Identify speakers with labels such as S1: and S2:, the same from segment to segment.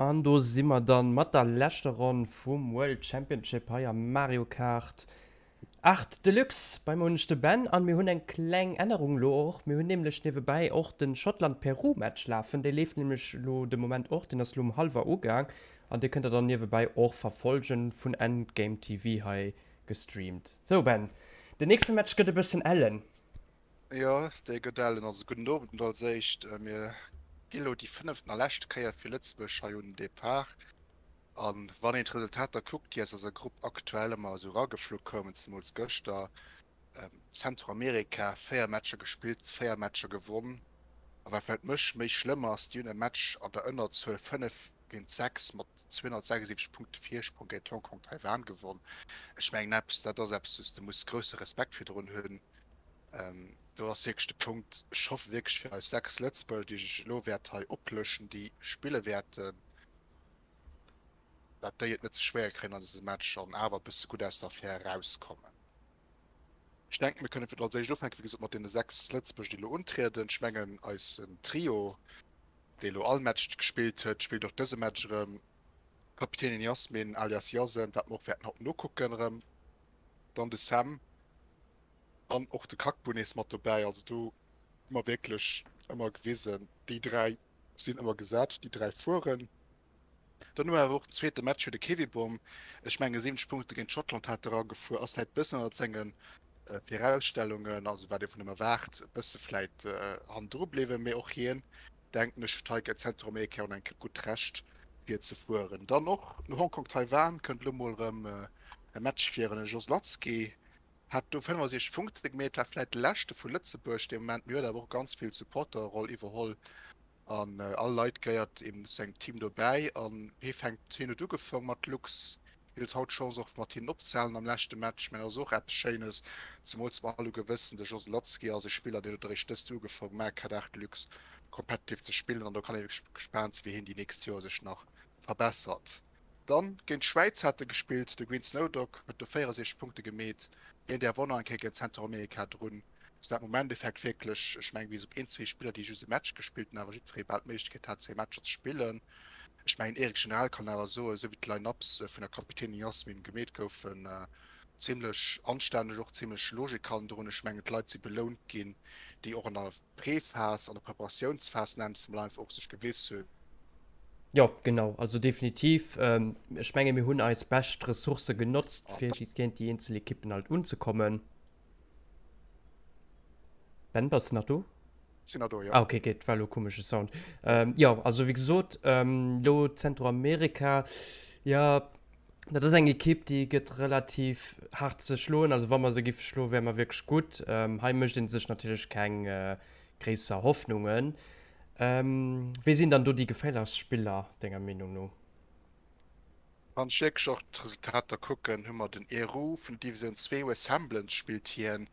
S1: An do si mer dann mat der leschter Ronn vum World Championship hei am Mario Kart 8 Deluxe. Bei mer hunn ech de Ben an mir hunn eng kleng Ännerung elo och. Mir hunn nämlech niewebäi och den Schottland-Peru Match lafen. Dee leeft nämlech elo de Moment och, deen ass elo um hallwer ugaang an dee kënnt der dann niewebäi och verfolgen, vun Endgame TV hei gestreamt. Sou Ben, den nächste Match gëtt e bëssen ellen.
S2: Jo, dee gëtt ellen. Also gudden Owend als éischt. Mir gi lo déi fënneften a lescht Kéier fir Lëtzebuerg hei un den Depart. A wann een d'Resultater kuckt, déi aus eiser Grupp aktuell ëmmer esou erageflu koumen, zemools gëschter, Zentramerika, 4 Matcher gespillt, 4 Matcher gewonn. A wat vläicht mech méi schlëmm ass, déi hunn e Match an der Ënnerzuel 5 géint 6 mat 276 Punkte Virsprong géint Hongkong Taiwan gewonn. Ech mengen eppes, dat ass eppes, wou s de muss grousse Respekt virdrun hunn. Do ass wierklech de Punkt, ech hoffe wierklech fir eis 6 Lëtzebuerger, déi ech elo wäert hei oplëschen, déi spille wäerten, dat déi et net ze schwéier kréien an dësem Match an awer e bësse gutt aus der Affär erauskommen. Ech denken, mir kënne fir als éischt ufänken, wéi gesot, mat deene 6 Lëtzebuerger, déi elo untrieden. Ech mengen, eisen Trio, dee elo all Match gespillt huet, spillt och dëse Match erëm. D'Kapitänin Yasmine alias Yasen, wat mer och wäerten haut nokucken erëm. Dann de Sam. An och de Kakbu nees mat dobäi. Also do hu mer wierklech ëmmer gewisen, déi 3 sinn ëmmer gesat, déi 3 fueren. Dann hu mer awer och den zweete Match fir de Kevibom. Ech menge 70 Punkte géint Schottland hat e eragefuer, ass vläit bëssen ënnert senge Virausstellungen, also wat ee vun him erwaart, e bësse vläit hannendru bliwwen. Mee och hien, denken ech, huet hei géint Zentramerika un enk gutt Recht fir ze fueren. Dann och no Hongkong-Taiwan kënnt elo mol erëm e Match fir en Jos Latzky. Hat do 65 Punkte gemeet, war vläit de leschte vu Lëtzebuerg dee Moment, mee huet awer och ganz vill Supporterroll iwwerholl an all Leit gehéiert eben zu sengem Team dobäi an hie fänkt, hien huet ugefong mat Lux, hien huet haut d'Chance och mat hinnen opzehalen am leschte Match, mä dat ass och eppes Schéines, zemools mer alleguer wëssen, de José Latzky ass e Spiller, deen huet eréischt dëst Joer ugefong Mario Kart 8 Deluxe competitive ze spillen an do kann ee wierklech gespaant sinn, wéi hien déi nächst Joer sech nach verbessert. Dann géint d'Schwäiz hat e gespillt, de Green Snowdog huet do 64 Punkte gemeet, hien däerf och nach eng Kéier géint Zentramerika drun. Sou dat am Endeffekt wierklech, ech mengen bis op een, zwee Spiller déi just e Match gespillt hunn, awer jiddweree bal d'Méiglechkeet hat zwee Matcher ze spillen. Ech mengen Eric General kann awer soen, esou wéi d'Line-Ups vun der Kapitänin Yasmin gemeet goufen, zimlech anstänneg, och zimlech Logik hannendrun. Ech mengen d'Leit si belount ginn, déi och an der Prephas, an der Preparatiounsphas nennen ech se mol einfach, och sech gewiss hunn.
S1: Jo, genau, also definitiv. Ech menge mir hunn eis bescht Ressourcë genotzt, fir géint déi eenzel Ekippen halt unzekommen. Ben, bass de nach do?
S2: Sinn nach do, jo.
S1: Ah, okay, gutt, war elo e komesche Sound. Jo, also wéi gesot, elo Zentroamerika, jo, dat ass eng Ekipp, déi gëtt relativ haart ze schloen. Also wa mer se géife schloen, wäre mer wierklech gutt. Hei mécht ee sech natierlech keng gréisser Hoffnungen. Wie sinn dann do déi geféierlechst Spiller denger Meenung no?
S2: Wann ech wierklech och d'Resultater kucken, hu mer den Eru vun der Divisioun 2, West Semblance spillt hien.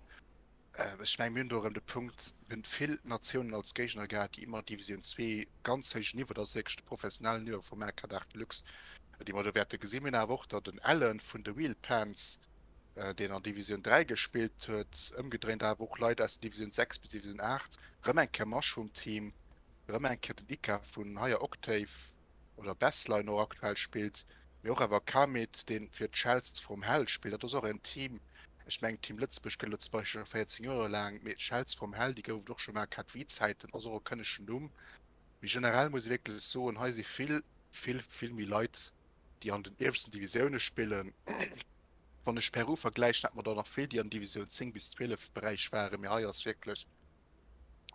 S2: Ech mengen, mir hunn do erëm de Punkt, mir hunn vill Natiounen als Géigner gehat, déi ëmmer Divisioun 2, ganz héijen Niveau, dat ass wierklech de professionellen Niveau vum Mario Kart 8 Deluxe, déi mer do wäerte gesinn. Mir hunn awer och da den Alan vun de Wheel Pants, deen an Divisioun 3 gespillt huet, ëmgedréint awer och Leit aus der Divisioun 6 bis Divisioun 8, rëm eng Kéier Mushroom Team, rëm eng Kéier den Ika vun Higher Octave oder Bestline och aktuell spillt, mee och awer Kamit, deen fir d'Shells from Hell spillt. Dat ass och en Team, ech mengen Team Lëtzebuerg gëtt elo zum Beispill scho 14 Joer laang, mee d'Shells from Hell, déi gouf et och scho Mario Kart Wii Zäiten, ass och e kënnegen Numm. Mee generell muss ee wierklech soen, hei si vill, vill, vill méi Leit, déi an den ieweschten Divisioune spillen. Wann ech Peru vergläichen, hat mer der nach vill, déi an Divisioun 10 bis 12 Beräich waren. Mee hei ass wierklech,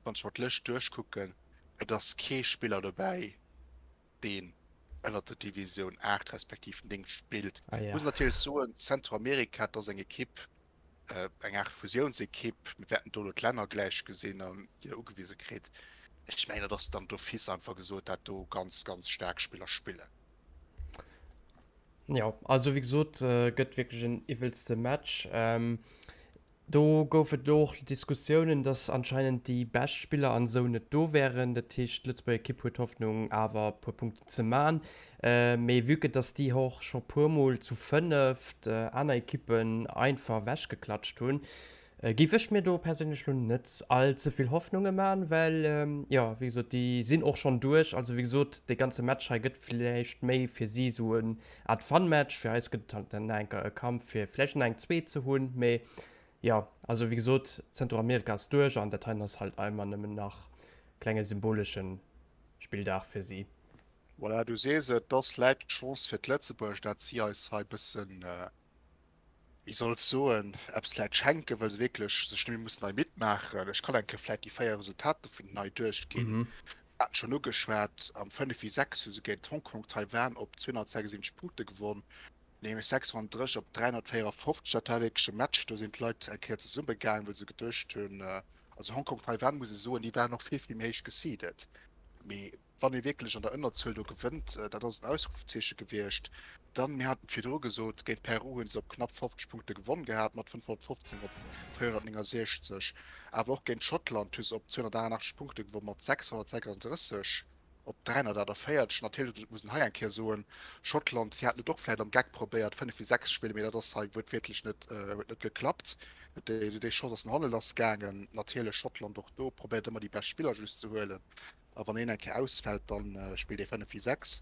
S2: wann ech mer d'Lëscht duerchkucken, et ass kee Spiller dobäi, deen ënnert der Divisioun 8 respektiv 9 spillt.
S1: Ah ja.
S2: Muss natierlech soen, Zentramerika, dat ass eng Ekipp, eng Aart Fusiounsekipp. Mir wäerten do elo d'Länner gläich gesinn, déi Der ugewise kritt. Ech mengen, et ass dann d'office einfach gesot, dat do ganz, ganz staark Spiller spillen.
S1: Jo, also wéi gesot, gëtt wierklech en iwwelste Match. Do gouf et elo och Diskussiounen, datt anscheinend déi bescht Spiller an esou net do wären. Dat heescht, d'Lëtzebuerger Ekipp huet Hoffnung, awer e puer Punkten ze man. Mee vue que datt déi och scho puer Mol zu fënneft aner Ekippen einfach ewechgeklatscht hunn. Géif ech mir do perséinlech lo net all ze vill Hoffnunge man, well jo, wéi gesot, déi sinn och schonn duerch. Also wéi gesot, dee ganze Match hei gëtt vläicht méi fir si esou en Art Fun-Match, fir eis gëtt et halt dann nach eng Kéier e Kampf fir vläicht nach eng zweet ze hunn. Mee jo, also wéi gesot, Zentralamerika ass duerch an dat heien ass halt einmal nëmmen nach klenge symbolesche Spilldag fir si.
S2: Voilà, du sees et, et ass vläicht d'Chance fir d'Lëtzebuerger, dat si eis hei bëssen, wéi soll ech soen, eppes vläit schenken, well se wierklech sech net méi mussen hei midd maachen. Ech kann eng Kéier vläit déi 4 Resultater vun den hei duerchginn. Mir haten schonn ugeschwat, am 5 wéi 6 hu se géint Hongkong, Taiwan op 276 Punkte gewonn, nämlech 630 op 354. Dat war wierklech e Match, do sinn d'Leit eng Kéier zesummegaang, wëll se geduecht hunn, also Hongkong, Taiwan muss ee soen, déi waren och vill, vill méi héich geseedet, mee wann ee wierklech an der Ënnerzuel do gewënnt, dat ass en Ausrufezeeche gewiescht. Dann, mir haten et virdru gesot, géint Peru hu se op knapp 50 Punkte gewonn gehat, mat 515 op 469. Awer och géint Schottland hu se op 288 Punkte gewonn, mat 636 op 348. Natierlech muss een hei eng Kéier soen, Schottland, déi haten et och vläicht am Geck probéiert, 5 wéi 6 ze spillen, mee dat ass hei wuertwiertlech net, huet net geklappt. Déi Chance ass no hanne lassgaangen. Natierlech Schottland och do probéiert ëmmer déi bescht Spiller just ze huelen. A wann een eng Kéier ausfält, dann spillt ee 5 wéi 6.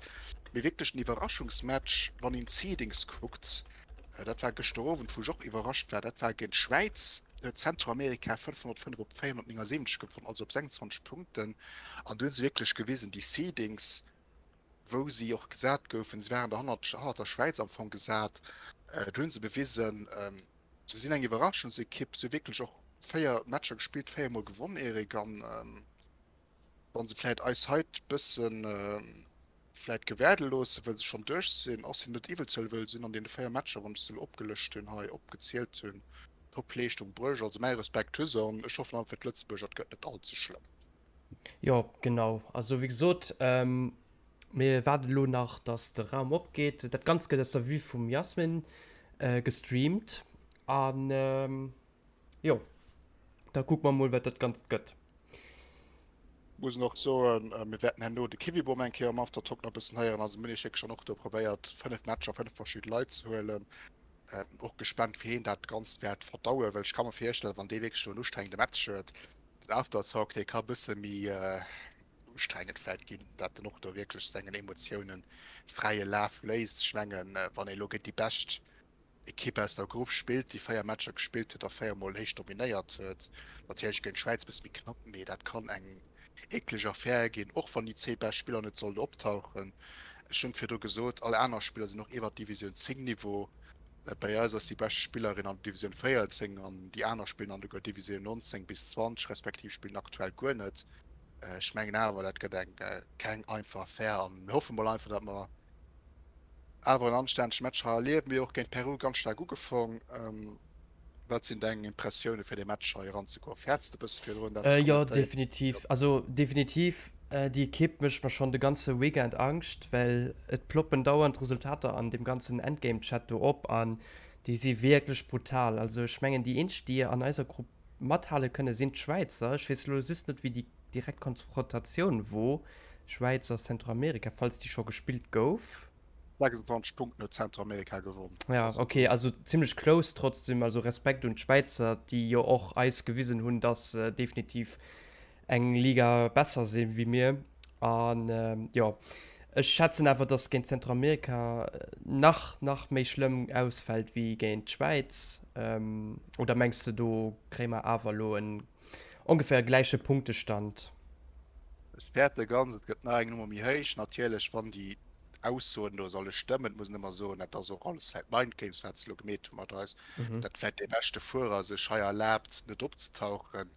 S2: Mee wierklech den Iwwerraschungsmatch, wann een d'Seedings kuckt, dat war gëschter Owend, wou ech och iwwerrascht war, dat war géint d'Schwäiz. Do huet Zentralamerika 505 op 479 gewonn, also op 26 Punkten. An do hu se wierklech gewisen, déi Seedings, wou si och gesat goufen, si waren do hannert, hannert der Schwäiz am Fong gesat, do hu se bewisen, se sinn eng Iwwerraschungsekipp. Se hu wierklech och 4 Matcher gespillt, 4 Mol gewonn, Eric. An Wann se vläit eis heit bëssen vläit gewäerde loossen, wëll se schonn duerch sinn, ass hinnen net iwwel ze huelen, wëll se hunn an deene 4 Matcher, wann ech se elo opgelëscht hunn hei, opgezielt hunn, top Leeschtung bruecht. Also mäi Respekt hu se an ech hoffen einfach fir d'Lëtzebuerger, et gëtt net all ze schlëmm.
S1: Jo, genau. Also wéi gesot, mir waarden elo nach, dass de Raum opgeet. Dat Ganzt gëtt aus der Vue vum Jasmin gestreamt an Jo, da kucke mer mol, wat dat Ganzt gëtt.
S2: Mussen och soen, mir wäerten herno de Kiwibom eng Kéier am Aftertalk nach e bëssen héieren. Also mir hunn iech wierklech schonn och do probéiert, 5 Matcher, 5 verschidde Leit ze huelen. Och gespannt, wéi hien dat Ganzt wäert verdauen, well ech ka mer virstellen, wann dee wierklech do en ustrengende Match huet, den Aftertalk, dee ka e bësse méi ustrengend vläicht ginn, dat en och do wierklech sengen Emotiounen fräie Laf léisst. Ech mengen, wann ee lo géint déi bescht Ekipp aus der Grupp spillt, déi 4 Matcher gespillt huet a 4 mol héich dominéiert huet. Natierlech géint d'Schwäiz e bësse méi knapp, mee dat kann eng eekleg Affär ginn, och wann déi zwee bescht Spiller net sollen optauchen. Ech hunn virdru gesot, all aner Spiller sinn och iwwer Divisioun 10 Niveau. Bei eis ass déi bescht Spillerin an der Divisioun 14 an déi aner spillen alleguer Divisioun 19 bis 20, respektiv spillen aktuell guer net. Ech mengen awer, dat gëtt eng keng einfach Affär an mir hoffe mol einfach, datt mer Awer en anstännege Match hei erlieft. Mir och géint Peru ganz staark ugefong. Wat sinn deng Impressioune fir dee Match hei eranzegoen? Fäerts de bësse virdrun
S1: dat ze kommentéieren? Jo definitiv, also definitiv. Déi Ekipp mécht mer schonn de ganze Weekend Angscht, well et ploppen dauernd Resultater an deem ganzen Endgame Chat do op an déi si wierklech brutal. Also ech mengen déi eenzeg déi an eiser Grupp mathale kënne sinn d'Schwäizer. Ech weess elo just net wéi déi direkt Konfrontatioun wor, Schwäiz a Zentralamerika, falls déi scho gespillt gouf.
S2: 26 Punkten huet Zentralamerika gewonn.
S1: Ja, ok, also zimlech close trotzdem. Also Respekt un d'Schwäizer, déi jo och eis gewisen hunn, dass se definitiv eng Liga besser si wéi mir. An jo, ech schätzen awer, dass géint Zentralamerika nach, nach méi schlëmm ausfält wéi géint d'Schwäiz. Oder mengs de, do kréie mer awer elo en ongeféier gläiche Punktestand?
S2: Ech fäerte ganz, et gëtt nach eng Nummer méi héich. Natierlech, wann déi Aussoen do solle stëmmen, et muss een ëmmer soen, dat ass och alles vläit Mind Games, wat se elo gemeet hu mat eis, datt vläit dee beschte Fuerer sech hei erlaabt, net opzetauchen,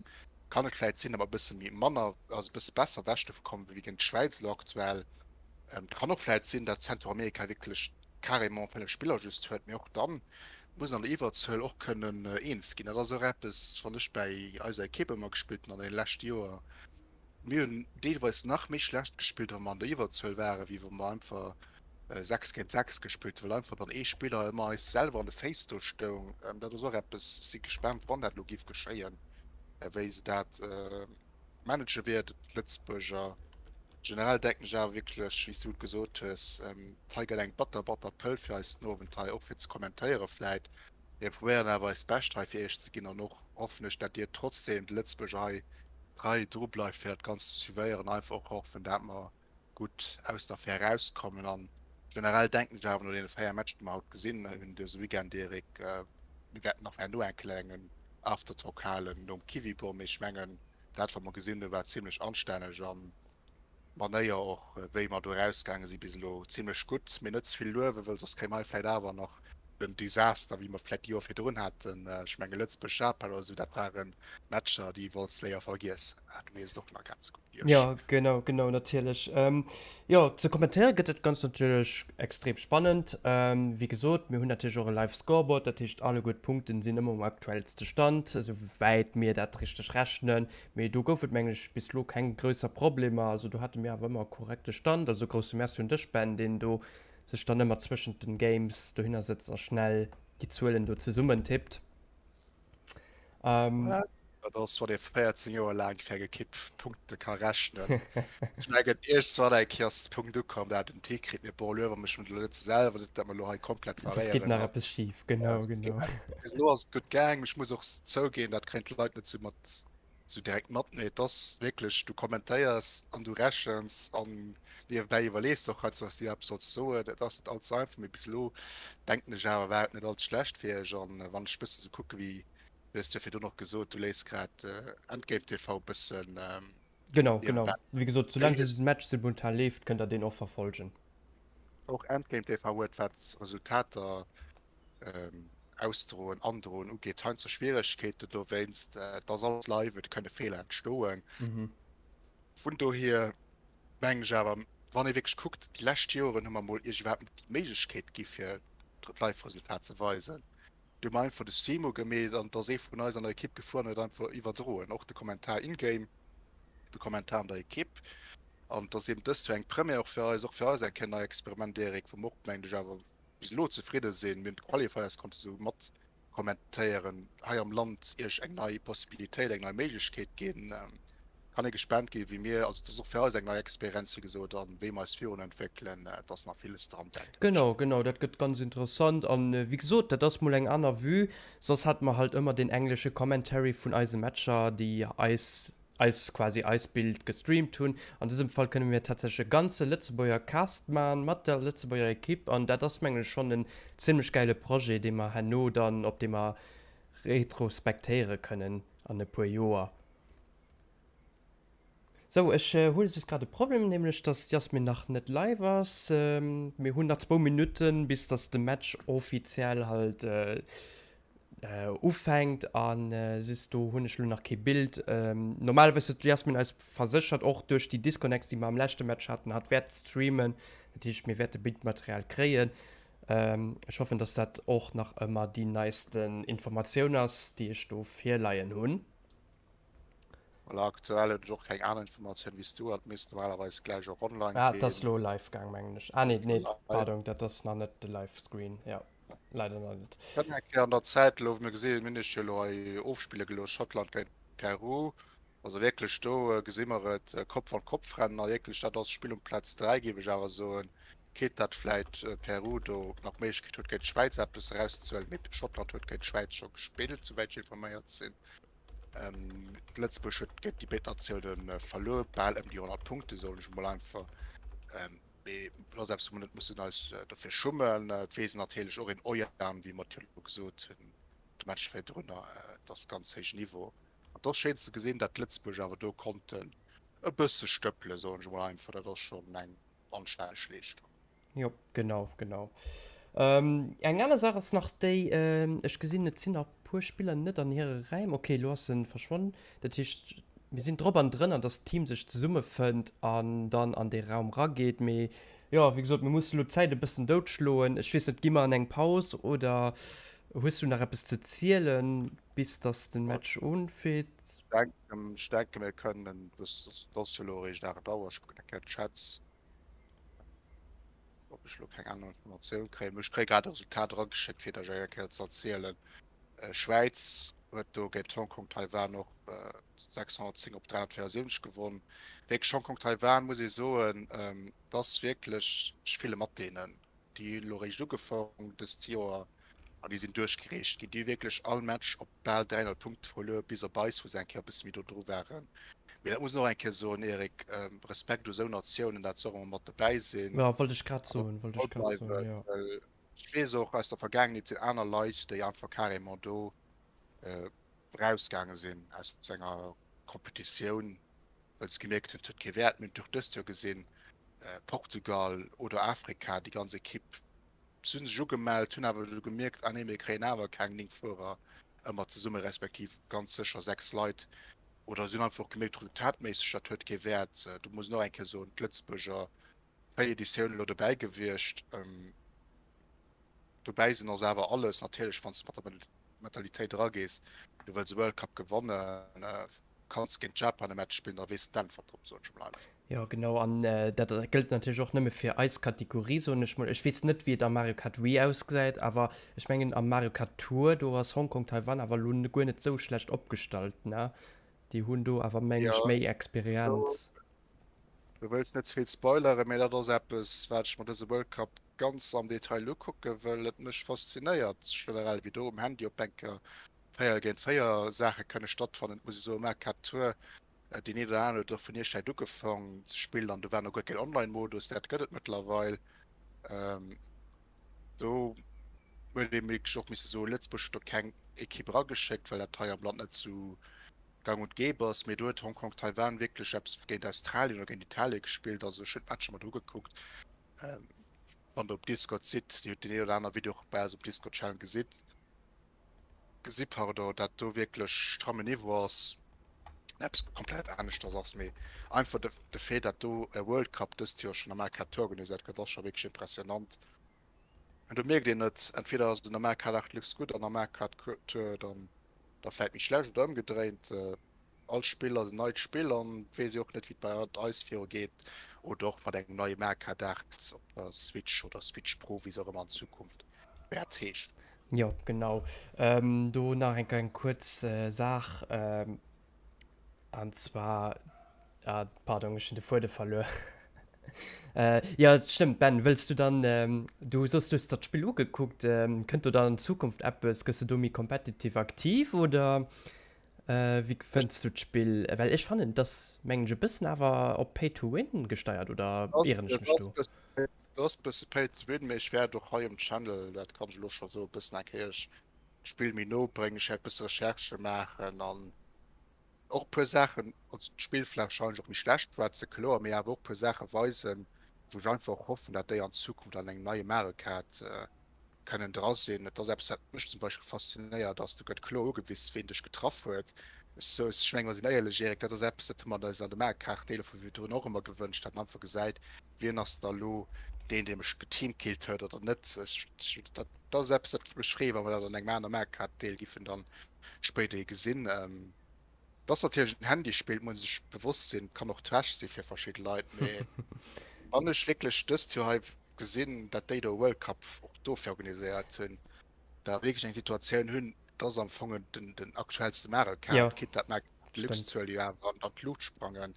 S2: kann et vläit sinn, datt mer e bësse méi manner, also e bësse besser ewech dovu kommen, wéi géint d'Schwäiz elo aktuell. Et kann och vläit sinn, datt Zentralamerika wierklech carrément 5 Spiller just huet, mee och dann muss een an der Iwwerzuel och kënnen eens ginn. Dat ass och eppes, wann ech bäi eiser Ekipp ëmmer gespillt hunn an deene leschte Joer, mir hunn deelweis nach méi schlecht gespillt, wa mer an der Iwwerzuel waren, wéi wa mer einfach 6 géint 6 gespillt hunn, well einfach dann ee Spiller ëmmer eis selwer an de Féiss do stoung. Dat ass och eppes, ech si gespaant, wann dat elo géif geschéien, wéi se dat manage wäerten, d'Lëtzebuerger. Generell denken ech awer wierklech, wéi s du et gesot hues, hei gëtt eng batter, batter Pëll fir eis den Owend hei, och fir ze kommentéiere vläit. Mir probéieren awer eist Bescht hei fir iech ze ginn an och hoffen ech, dat dir trotzdem de Lëtzebuerger hei trei dru bleift fir dat Ganzt ze suivéieren. Einfach och hoffen, dat mer gutt aus der Affär erauskommen an generell denken ech awer no deene 4 Matcher déi mer haut gesinn hunn dëse Weekend, Eric, mir wäerten nach herno eng klengen Aftertalk halen nom Kiwibon, mee ech mengen dat wat mer gesinn hunn war zimlech anstänneg an d'Manéier och wéi mer do erausgaange si bis elo zimlech gutt, mee net ze vill luewen, wëll soss kréie mer hei vläit awer nach den Desaster wéi mer vläit déi Joer virdrun haten. Ech menge Lëtzebuerg, Japan oder esou, dat ware Matcher déi wollts léier vergiessen. Du weess et och nach grad esou gutt wéi ech.
S1: Jo, genau, genau, natierlech. Jo, ze kommentéiere gëtt dat Ganzt natierlech extrem spannend. Wéi gesot, mir hunn natierlech och e Live Scoreboard, dat heescht alleguer d'Punkten sinn ëmmer um aktuellste Stand, esou wäit mir dat richteg rechnen. Mee do gouf et mengen ech bis lo keng grösser Problemer, also do hate mir awer ëmmer e korrekte Stand. Also grousse Merci un dech Ben, deen do sech dann ëmmer zwëschent den Games dohinner sëtzt a schnell déi Zuelen do zesummen tippt.
S2: Ähm. Dat ass wann ee 14 Joer laang fir eng Ekipp Punkte ka rechnen. Ech mengen iergendzwann eng Kéier ass de Punkt ukomm, dat en Tick kritt. Mee bon, luewe mech elo net ze selwer, net dat mer elo hei komplett
S1: Soss geet nach eppes schif, genau, genau.
S2: Bis elo ass et gutt gaang. Ech muss och zouginn, dat kréien d'Leit net sou mat sou direkt mat, mee et ass wierklech, du kommentéiers an du rechens an niewebäi iwwerlees de och heiansdo, wat s de iwwerhaapt solls soen. Et ass net all ze einfach, mee bis elo denken ech awer, war et net all ze schlecht fir iech. An wann ech e bësse sou kucke wéi, du hues jo virdrun och gesot, du léiss grad Endgame TV e bëssen
S1: Genau, genau. Wéi gesot, soulaang dëse Match simultan leeft, kënnt der deen och verfolgen.
S2: Och Endgame TV huet, wat d'Resultater Ausdroen, Androen ugeet, heiansdo Schwieregkeeten dowéinst. Et ass alles live, et kënne Feeler entstoen. Vun dohier mengen ech awer, wann ee wierklech kuckt, déi lescht Joren hu mer mol iech iwwerhaapt net déi Méiglechkeet gi fir d'Live-Resultat ze weisen. Do hu mer einfach de Stream ugemeet an et ass ee vun eis an der Ekipp gefuer an huet einfach iwwerdroen, och de Kommentar in-game, de Kommentar an der Ekipp. An et ass eben dëst Joer eng Première och fir eis, och fir eis eng Kéier nei Experiment, Eric, wou mer och, mengen ech, awer bis elo zefridde sinn. Mir hunn d'Qualifiers konnte sou mat kommentéieren, hei am Land iech eng nei Possibilitéit, eng nei Méiglechkeet ginn. Kann ee gespaant ginn, wéi mir, also et ass och fir eis eng nei Experienz, wéi gesot, an wéi mer eis virun entwéckelen. Et ass nach villes dran, denken
S1: ech. Genau, genau, dat gëtt ganz interessant. An wéi gesot, dat ass mol eng aner Vue. Soss hate mer halt ëmmer deen englesche Commentary vun eise Matcher, déi eis eis quasi eis Bild gestreamt hunn. An dësem Fall kënne mir tatsächlech e ganze Lëtzebuerger Cast man mat der Lëtzebuerger Equipe an dat ass mengen ech schonn en zimlech gäile Projet dee mer herno dann op dee mer retrospektéiere kënnen an e puer Joer. Sou, ech hu just grad e Problem, nämlech dass d'Yasmine nach net live ass. Mir hunn nach zwou Minutten bis dass de Match offiziell halt ufänkt an sis do hunn ech lo nach kee Bild. Normalerweis huet d'Yasmine eis verséchert, och duerch déi Disconnects déi mer am leschte Match haten, hatt wäert streamen, dat heescht mir wäerte Bildmaterial kréien. Ech hoffen dass dat och nach ëmmer déi neisten Informatioun ass déi ech do virleien hunn.
S2: Voilà, aktuell hunn ech och keng aner Informatioun wéi s du, et misst normalerweis gläich och online
S1: ginn. Ah, et ass lo live gaang mengen ech. Ah nee, nee, pardon, dat ass nach net de live Screen, jo. Leider nach net.
S2: Ech hunn eng Kéier an der Zäit elo, wou mir gesinn hunn, mir hunn iech jo elo hei ofspille gelooss, Schottland géint Peru. Also wierklech do gesi mer et, Kopf an Kopf rennen a wierklech dat ass Spill um Plaz 3 géif ech awer soen. Quitte datt vläit Peru do nach d'Méiglechkeet huet géint d'Schwäiz eppes erauszehuelen, mee Schottland huet géint d'Schwäiz scho gespillt, souwäit ech informéiert sinn. Lëtzebuerg huet géint déi béid Natioune verluer, bal ëm déi 100 Punkte soen ech emol einfach. Mee dat ass eppes, wou mer net mussen eis dofir schummen. Et weess natierlech och een Oyan, wéi mer et jo elo gesot hunn, de Match virdrunner, et ass ganz héijen Niveau. An et ass schéin ze gesinn, datt d'Lëtzebuerger awer do konnten e bësse stëppelen, soen ech emol einfach. Dat ass schonn eng anstänneg Leeschtung.
S1: Jo, genau, genau. Eng aner Saach ass nach déi, ech gesinn, et sinn nach e puer Spiller net an hire Räim. Ok, elo ass en verschwonnen. Dat heescht, mir sinn drop an drënner, dass d'Team sech zesummefënnt an dann an dee Raum rageet. Mee jo, wéi gesot, mir musse elo d'Zäit e bëssen doutschloen. Ech weess net, gi mer an eng Paus oder hues du nach eppes ze zielen, bis dass de Match unfeet?
S2: Ech denken, mir kënnen, et ass jo elo eréischt 8 Auer, ech kucken eng Kéier d'Chats. Ob ech lo keng aner Informatioun kréien. Mee ech kréie grad e Resultat erageschéckt, fir et iech eng Kéier ze erzielen. Schwäiz huet do géint Hongkong Taiwan och 610 op 374 gewonn. Wierklech Hongkong Taiwan muss ee soen, et ass wierklech, ech fille mat deenen. Déi hunn elo eréischt ugefaangen dëst Joer. An déi sinn duerchgereecht ginn. Déi hu wierklech all Match op bal 300 Punkte verluer, bis op eis, wou se eng Kéier e bësse méi do dru waren. Mee dat muss een och eng Kéier soen, Eric, Respekt u sou Natiounen, dat se och ëmmer mat dobäi sinn.
S1: Jo, wollt ech grad soen, wollt ech grad soen, jo.
S2: Well ech weess och aus der Vergaangenheet sinn aner Leit, déi einfach carrément do rausgaange sinn aus enger Competitioun, well se gemierkt hunn, et huet kee Wäert. Mir hunn et och dëst Joer gesinn, Portugal oder Afrika, déi ganz Ekipp Si hunn sech ugemellt, hunn awer du gemierkt, ah nee, mir kréien awer keng 9 Fuerer ëmmer zesummen, respektiv ganz sécher 6 Leit. Oder si hunn einfach och gemierkt, resultatméisseg, dat huet kee Wäert. Do muss een och eng Kéier soen, d'Lëtzebuerger, 4 Editiounen elo dobäi gewiescht. Dobäi sinn ass awer alles natierlech, wann s de mat der Mentalitéit eragees, du wëlls e World Cup gewannen, kanns géint Japan e Match spillen, da weess de d'Äntwert drop, soen ech emol einfach.
S1: Jo genau, an dat gëllt natierlech och nëmme fir eis Kategorie, soen ech mol. Ech weess net wéi et am Mario Kart Wii ausgesäit, awer ech mengen am Mario Kart Tour, do ass Hong Kong Taiwan awer elo guer net sou schlecht opgestallt, ne? Déi hunn do awer meng ech méi Experienz.
S2: Du wëlls net ze vill spoileren, mee dat ass eppes wat ech mer dëse World Cup ganz am Detail ukucke wëll. Et mech faszinéiert generell wéi do um Handy op enker 4 géint 4 Saache kënne stattfannen. Et muss ee soen, Mario Kart Tour Deen een oder aneren huet och vun iech vläicht ugefang ze spillen an do war nach guer keen Online-Modus. Dat gëtt et mëttlerweil. Do huet ee wierklech och misse soen, Lëtzebuerg huet do keng Ekipp erageschéckt, well dat hei am Land net sou gang und gäbe ass. Mee do huet Hong Kong Taiwan wierklech eppes géint Australien oder géint Italien gespillt. Also ech hunn d'Matcher mat ugekuckt. Wann der op Discord sidd, Dir hutt deen een oder aner Video och bei eis op Discord-Channel gesitt. Gesi pardon, dat do wierklech stramme Niveau ass, eppes komplett aneschters ass, mee einfach de, de Fait, dat do e World Cup dëst Joer schonn am Mario Kart Tour organiséiert gëtt, ass scho wierklech impressionant. An do mierkt een et, entweder ass et an der Mario Kart 8 Deluxe gutt an am Mario Kart Tour dann da vläit méi schlecht oder ëmgedréint. All Spill ass en neit Spill an et weess ee och net, wéi et bei eis viru geet oder och mat engem neie Mario Kart 8 op der Switch oder Switch Pro, wéi se och ëmmer an Zukunft wäert heeschen.
S1: Jo, genau. Do nach eng eng kuerz Saach, an zwar, ah, pardon, ech hunn de Fuede verluer. Jo, stëmmt, Ben, wëlls du dann, du soss, du hues der d'Spill ugekuckt, kënnt do dann an Zukunft eppes? Gëss de do méi competitive aktiv oder wéi fënns du d'Spill? Well ech fannen, et ass, mengen ech, e bëssen awer op Pay to Win gesteiert, oder ieren ech mech do?
S2: Et ass bësse pay to win, mee ech wäert och hei um Channel, dat kann ech elo scho soen, bëssen eng Kéier iech d'Spill méi no bréngen. Ech wäert bësse Recherchë maachen an och e puer Saachen, also d'Spill vläicht wahrscheinlech och méi schlecht schwätzen, kloer, mee awer och e puer Saache weisen, wou ech einfach och hoffen, dat déi an Zukunft an engem neie Mario Kart kënnen dra sinn. Et ass eppes, wat mech zum Beispill faszinéiert, ass, do gëtt kloer ugewiss, ween dech getraff huet. Ech so, ech menge mer sinn éierlech, Eric, dat ass eppes, dat hu mer eis an de Mario Kart Deeler vu virdrun och ëmmer gewënscht, dat een einfach gesäit, wien ass da lo deen, dee mech geteamkillt huet oder net. Ech, dat, dat ass eppes, dat géif mech freeën, wa mer dat an engem anere Mario Kart Deel giffen dann spéiderhi gesinn. Et ass natierlech en Handyspill, et muss ee sech bewosst sinn, et kann och Trash si fir verschidde Leit, mee wann ech wierklech dëst Joer hei gesinn, dat déi do e World Cup och dofir organiséiert hunn, da wierklech eng Situatioun hunn, et ass am Fong den, den aktuellste Mario Kart, quitte dat d'Mario Kart Deluxe-Zuel jo awer an d'Luucht sprangen.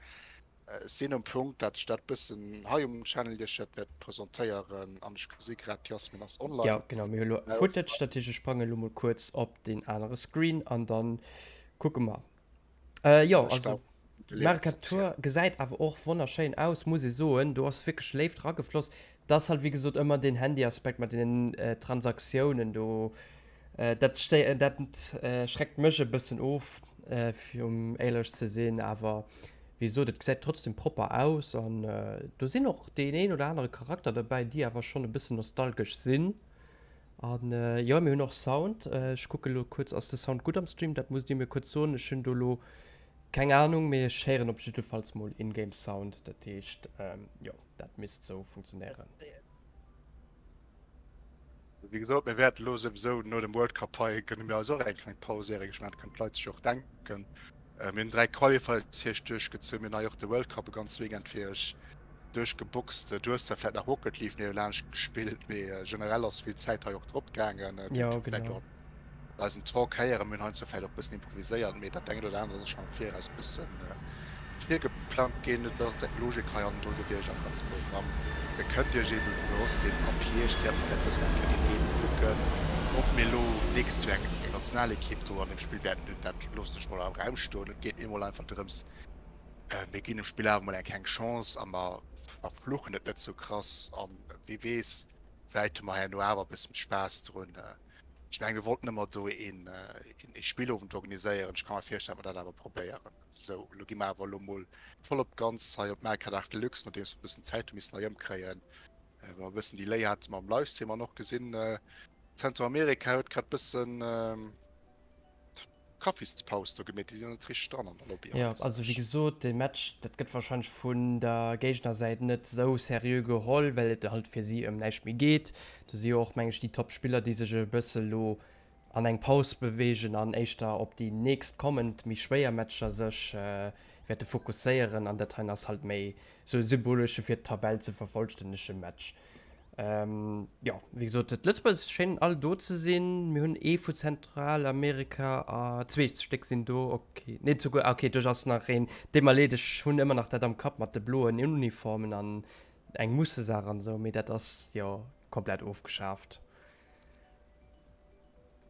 S2: Ech sinn um Punkt, dat ech dat bëssen hei um Channel iech dat wäert presentéieren an ech gesi grad d'Jasmine ass online.
S1: Jo genau, mir hu lo Footage, dat heescht ech sprange lo mol kuerz op deen anere Screen an dann kucke mer. Jo also Mario Kart Tour gesäit awer och wonnerschéin aus, muss ee soen, do ass wierklech Léift ragefloss. Dat ass halt wéi gesot ëmmer deen Handyaspekt mat deenen Transaktiounen do, dat dat schreckt mech e bëssen of fir um éierlech ze sinn, awer Wéi gesot, et gesäit trotzdem propper aus an do sinn och deen een oder anere Charakter derbäi, déi awer schonn e bëssen nostalgesch sinn. An jo, mir hunn och Sound. Ech kucke lo kuerz, ass de Sound gutt am Stream? Dat musst Dir mir kuerz soen. Ech hunn do lo keng Anung, mee ech héieren op jiddefalls mol In-Game Sound. Dat heescht, jo, dat misst sou funktionéieren.
S2: Wéi gesot, mir wäerten elo souwisou no dem World Cup hei, gënne mir eis och eng kleng Paus, Eric. Ech mengen, dat kënnen d'Leit sech och denken. Mir hunn 3 Qualifiers fir iech duerchgezunn. Mir hunn hei och de World Cup e ganze Weekend fir iech duerchgeboxt. Du hues zwar vläicht nach Rocket League niewelaanscht gespillt, mee generell ass vill Zäit hei och drop gaangen.
S1: Jo, genau.
S2: Eisen Talk héieren. Mir hunn heiansdo vläicht och e bëssen improviséiert, mee dat engt oder anert ass schonn am Viraus e bëssen virgeplangt ginn. Et ass eng Logik hei hannendru gewiescht am ganze Programm. Dir kënnt Iech eebe bewosst sinn, ab Hierscht wäerte mer vläicht e bëssen eng Kéier déi Game kucken. Ob mir elo d'nächst Joer eng Nationalekipp do an deem Spill wäerten hunn, dat loossen ech mol am Raum stoen. Et geet mir mol einfach drëms, mir ginn dem Spill awer mol eng kleng Chance a mer verfluchen et net sou krass. An wie weess, vläit hu mer herno awer e bësse méi Spaass drun. Ech mengen, mir wollten ëmmer do een Spillowend organiséieren. Ech ka mer virstellen, datt mer dat awer probéieren. Sou, elo gi mer awer elo mol voll op d'Ganz hei op Mario Kart 8 Deluxe, nodeems mer e bëssen Zäit hu missen hei ëmkréien. Well e bëssen Delay hate mer am Livestream an och gesinn, Zentralamerika huet grad bëssen Kaffispaus do gemeet, déi sinn net richteg dran an der Lobby.
S1: Jo, also wéi gesot, dee Match, dat gëtt warscheinlech vun der Géignersäit net esou seriö geholl, well et halt fir si ëm näischt méi geet. Do si jo och, meng ech, déi Top-Spiller, déi sech e bësse lo an eng Paus beweegen an éischter op déi nächst kommend méi schwéier Matcher sech wäerte fokusséieren an dat heien ass halt méi sou e symbolesche fir d'Tabell ze vervollstännege Match. Jo, wéi gesot, d'Lëtzebuerger schéinen all do ze sinn. Mir hunn ee vu Zentralamerika a zwee Stéck sinn do, ok, nee souguer, ok, do ass nach een, deet mer leed, ech hunn ëmmer nach dat am Kapp mat de bloen Uniformen an eng Mussesaach an esou, mee dat ass jo komplett ofgeschaaft.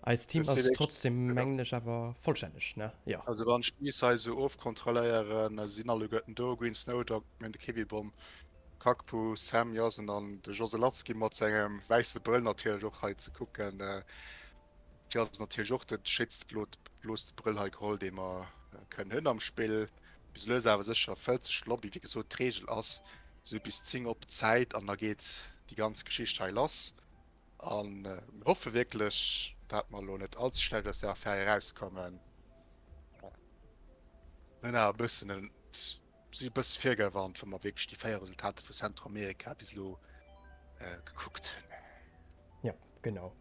S1: Eist Team ass trotzdem mengen ech awer vollstänneg, ne? Jo.
S2: Also wann ech d'Miss hei esou ofkontrolléieren, sinn alleguerten do, Green Snowdog, mir hunn de Kiwibomb, Kakpu, Sam, Jasen an de José Latzki mat sengem wäisse Brëll natierlech och hei ze kucken. D'Jasen natierlech och de schéinste blooste Brëll hei geholl, dee mer kënnen hunn am Spill. Bis elo ass awer sécher fëllt sech d'Lobby. Wéi gesot, d'Reegel ass esou bis 10 op d'Zäit an da geet déi ganz Geschicht hei lass. A mir hoffe wierklech, dat mer elo net all ze schlecht aus där Affär erauskommen. Mir hunn awer e bëssen en, si e bësse virgewarnt, wa mer wierklech déi 4 Resultater vu Zentralamerika bis elo gekuckt hunn.
S1: Jo, genau.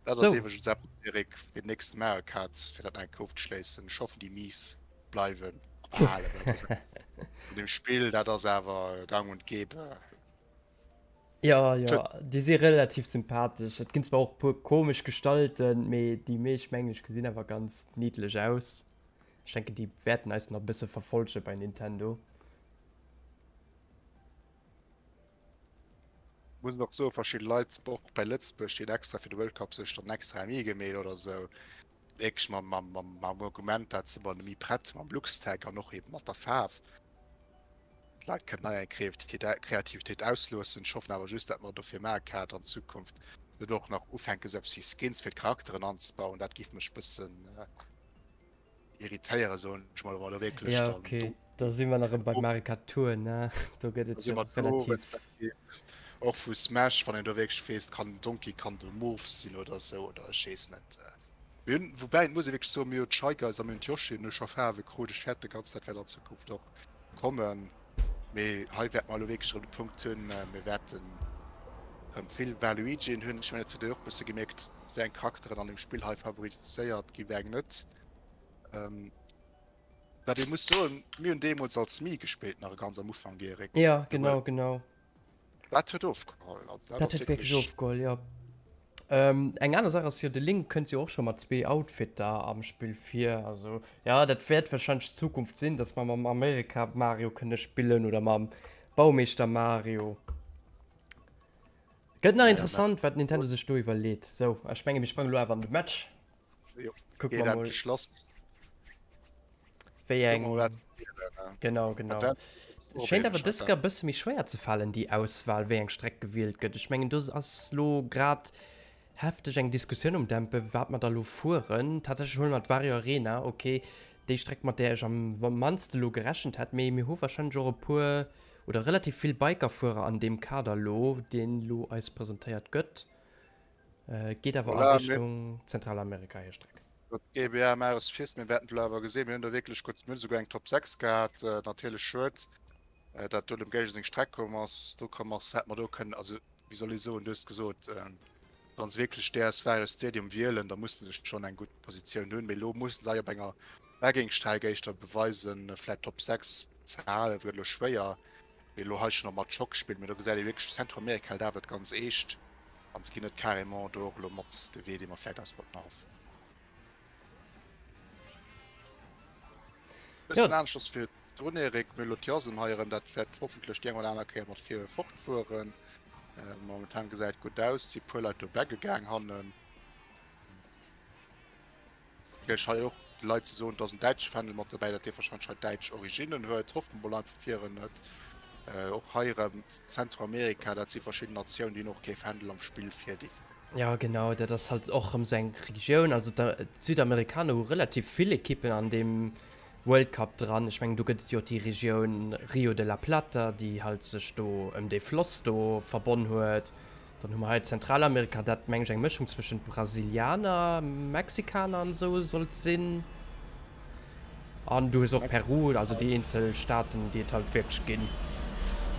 S2: Dat ass iwwregens eppes, Eric, fir den nächste Mario Kart, fir dat nach eng Kéier ofzeschléissen. Ech hoffen, déi Miis bleiwen erhalen, well dat ass eppes vun deem Spill, dat ass awer gang und gäbe.
S1: Jo, jo, déi si relativ sympathesch. Et ginn zwar och e puer komesch Gestalten, mee déi meescht, mengen ech, gesinn awer ganz niddlech aus. Ech denken, déi wäerten eis nach e bësse verfollge bei Nintendo.
S2: Muss een och soen, verschidde Leit, och bei Lëtzebuerg, déi hunn extra fir de World Cup sech dann extra MI gemeet oder esou, wierklech mam, mam, mam, mam Argument, dat se mer méi prett mam Luxtag an och eben mat der Faarf. D'Leit kënnen hei eng Kreativitéit ausloossen. Ech hoffen awer just, dat mer dofir maache Kaart an Zukunft net och nach ufänken esou eppes wéi Skins fir d'Charakteren anzebauen. Dat giff mech bëssen irritéieren, soen ech mol, wa mer do wierklech
S1: dann. Ja, okay, da si mer nach erëm bei Mario Kart Tour, ne? Do gëtt et jo relativ.
S2: Och vu Smash, wann een do wierklech weess, kann den Donkey kann do Morph sinn oder esou, oder ech weess net. Mir hunn, woubäi, et muss ee wierklech soen, mir hu d'Shy Guys a mir hunn d'Yoshi elo scho Faarwe krut. Ech fäerten ganz, dat wäert an Zukunft och kommen. Mee hei wäerte mer elo wierklech erëm de Punkt hunn, mir wäerten erëm vill Waluigien hunn. Ech mengen, dat hutt Dir och e bësse gemierkt, wéi eng Charakteren an dem Spill hei favoriséiert gi wéi eng net. Wat ee muss soen, mir hunn deemools als Mii gespillt, nach ganz am Ufank, Eric.
S1: Jo, genau, genau.
S2: Dat huet ofgeholl.
S1: Also, dat, dat huet wierklech ofgeholl, jo. Ähm, eng aner Saach ass jo, de Link kënnt jo och scho mat zwee Outfitter am Spill vir. Also, ja, dat wäert wahrscheinlech d'Zukunft sinn, dass mer mam Amerika Mario kënne spillen oder mam Baumeeschter Mario. Gëtt nach interessant, wat Nintendo sech do iwwerleet. Sou, ech menge mir sprange lo awer an de Match.
S2: Jo, Kucke mer mol. Lass.
S1: Wéi eng. Genau, genau. Schéint awer dës Kéier e bësse méi schwéier ze falen, déi Auswahl, wéi eng Streck gewielt gëtt. Ech mengen, do ass lo grad hefteg eng Diskussioun um Dämpen, wat mer da lo fueren. Tatsächlech huele mer d'Wario Arena, ok, déi Streck, mat där ech am mannste lo gerechent hätt, mee mir hu warscheinlech och e puer oder relativ vill Bikerfuerer an deem Kader lo, deen lo eis presentéiert gëtt. Geet awer a Richtung Zentralamerika hir Streck.
S2: Dat GBA Maris Fist, mir wäerten et elo awer gesinn. Mir hunn do wierklech gutt, mir hunn esouguer eng Top 6 gehat. Natierlech schued, dat do dem Géigner seng Streck komm ass. Do komm ass, hätt mer do kënnen, also wéi soll ee soen, du hues gesot, wa se wierklech däers Various Stadium wielen, da musse se schonn eng gutt Positioun hunn. Mee elo musse se hei op enger Bagging-Streck éischter beweisen, vläicht Top 6 ze halen, gëtt elo schwéier. Mee elo hei schonn och mat Schock gespillt. Mee do gesäit ee wierklech, Zentralamerika hält awer dat ganz eescht. An se ginn net carrément do och elo mat de Wee, dee mer vläicht eis wollten erhoffen. Bëssen ja. anescht ass fir drun, Eric. Mir elo d'Jasem hei erëm, dat wäert hoffentlech déi eng oder aner Kéier mat vir fortfueren. Momentan gesäit gutt aus, si puer Leit do bäggegaang hannen. Natierlech hei och de Leit ze soen, dass en däitsche Fändel mat dobäi, dat dee wahrscheinlech hei däitsch Originnen huet, hoffe mer mol einfach fir en net. Och hei erëm Zentralamerika, dat si verschidden Natiounen, déi hunn och kee Fändel am Spill fir déi.
S1: Jo genau, dat ass halt och erëm sou eng Regioun. Also d'Südamerikaner hu relativ vill Ekippen an deem World Cup dran. Ech mengen do gëtt et jo och déi Regioun Rio de la Plata, déi halt sech do ëm dee Floss do verbonn huet. Dann hu mer hei Zentralamerika, dat meng ech eng Mëschung zwëschent Brasilianer, Mexikaner an esou sollt sinn. An du hues och Peru, also déi eenzel Staaten, déi et halt wierklech ginn.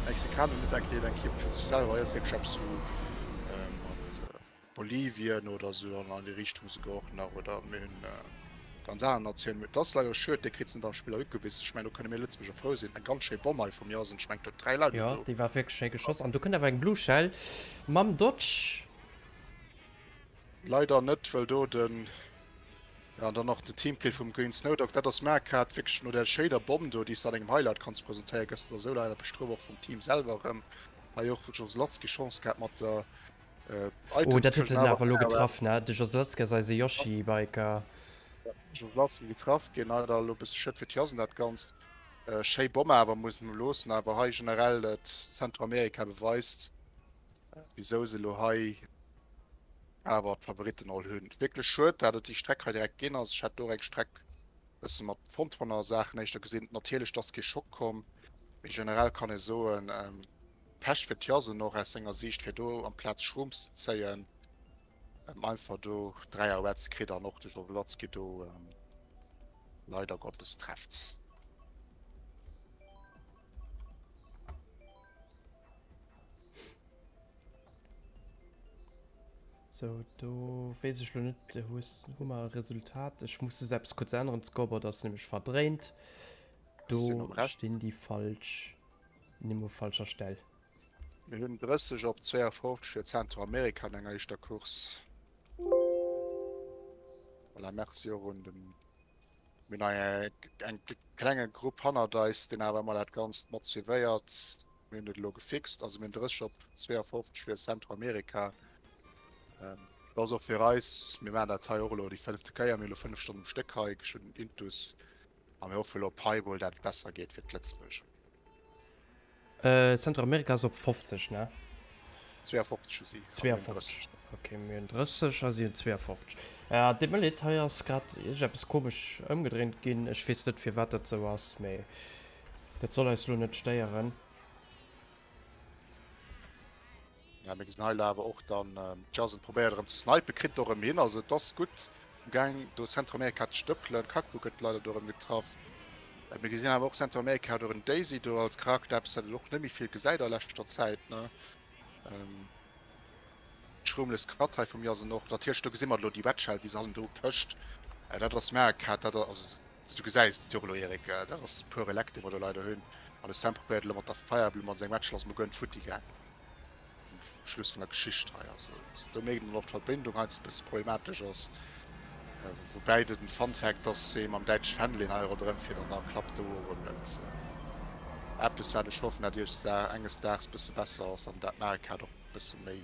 S2: Mexikaner hunn effektiv eng Equipe fir sech selwer. Hei ass wierklech eppes wou mat Bolivien oder esou an an déi Richtung souguer och nach, oder mir hunn ganz aner Natiounen. Mee et ass leider schued, dee kritt se net am Spiller ugewiss. Ech mengen do kënne mir Lëtzebuerger frou sinn. Eng ganz schéi Bomm hei vum Jasen. Ech mengen et huet 3 Leit
S1: Jo, do. déi war wierklech schéi geschoss. An do kënnt awer eng Blue Shell mam Dodge.
S2: Leider net, wëll do den, jo, an dann och de Teamkill vum Green Snowdog. Dat ass Markat wierklech no där schéiner Bomm do, déi s de an engem Highlight kanns presentéieren, gëss de da sou leider bestrooft och vum Team selwer erëm. Hei och Joselatzki Chance gehat mat der
S1: Oh, dat huet en awer elo getraff, ne? De Joselatzki ass eise Yoshi-Biker.
S2: Joselatzki getraff ginn, leider elo e bësse schued fir d'Jasen dat Ganzt. Schéi Bomm awer, muss en loossen. Awer hei generell Zentralamerika beweist, wisou se elo hei awer d'Favorittenroll hunn. Wierklech schued, dat et déi Streck hei direkt ginn ass. Ech hätt do och eng Streck e bësse mat Frontrunner-Saachen éischter gesinn. Natierlech, et ass kee Schock komm, mee generell kann ee soen, Pech fir d'Jasen och aus senger Siicht fir do amplaz Shrooms ze zéien einfach do 3 Ouettes kritt an och de Jowlatzki do leider Gottes trefft.
S1: Sou, do weess ech lo net, hues, hu mer e Resultat? Ech muss just eppes kuerz änneren, d'Scoreboard ass nämlech verdréint. Do stinn déi falsch. Nimm u falscher Stell.
S2: Mir hunn 30 op 52 fir Zentralamerika an enger éischter Course. Voilà, merci och un den. Mir hunn hei eng klenge Grupp hannert eis, deen awer ëmmer dat Ganzt mat suivéiert. Mir hunn et elo gefixt. Also mir hunn 30 op 52 fir Zentralamerika. Dat ass och fir eis, mir maachen dat hei och elo déi fënnefte Kéier. Mir hunn elo 5 Stonnen um Stéck hei geschnidden intus. A mir hoffe lo op Highball dat et besser geet fir d'Lëtzebuerger.
S1: Zentralamerika ass op 50, ne?
S2: 52 hu si.
S1: 52, ok, mir hunn 30 a si hunn 52. Ja, deet mer leed, hei ass grad iergendeppes komesch ëmgedréint ginn. Ech weess net firwat dat sou ass, mee dat soll eis lo net stéieren.
S2: Ja, mir gesinn hei elo awer och dann Jason probéiert erëm ze snipen, kritt et och erëm hin, also et ass gutt um Gaang do Centramerika ze stëppelen. Kakbu gëtt leider do erëm getraff. Mir gesinn awer och Centramerika huet och en Daisy do als Charakter, eppes wat een och net méi vill gesäit a leschter Zäit, ne. Schroomless Cut hei vum Jason och. Natierlech do gesi mer elo déi Wetschell wéi se hannendru pëscht, dat ass Mareka, dat ass also du gesäis et jo och elo Eric, dat ass pure Luck dee mer do leider hunn. An de Sam probéiert elo mat der Firebloom an seng Wetschell ass emol guer net futti gaang. Schluss vun der Geschicht hei. Also do mierkt een och d'Verbindung heiansdo e bësse problematesch ass. Woubäi den Fun Fact ass, ee mam däitsche Fändel een hei ronderëm fiert an da klappt do och erëm net. Eppes wat ech hoffen dat iech enges Daags bësse besser ass an dat Mario Kart och bësse méi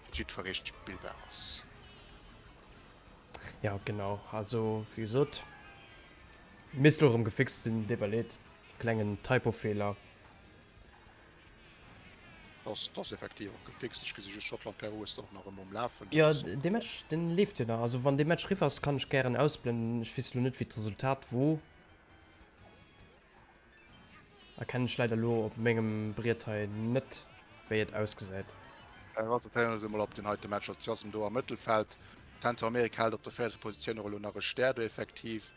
S2: fir jiddweree spillbar ass.
S1: Jo genau, also wéi gesot misst elo erëm gefixt sinn, deet mer leed, klengen Typofeeler.
S2: Das, das effektiv och gefixt. Ech gesi just Schottland, Peru ass och nach ëmmer um Lafen.
S1: Jo, dee Match deen leeft jo nach. Also wann dee Match riwwer ass, kann ech gären ausblenden. Ech weess elo net wéi d'Resultat wor. Erkennen ech leider elo op mengem Briet hei net wéi et ausgesäit.
S2: Mir konzentréieren eis emol op deen heite Match. Also Jassem do am Mëttelfeld. Central-Amerika hält op der véierter Positioun och elo nach e Stär do effektiv.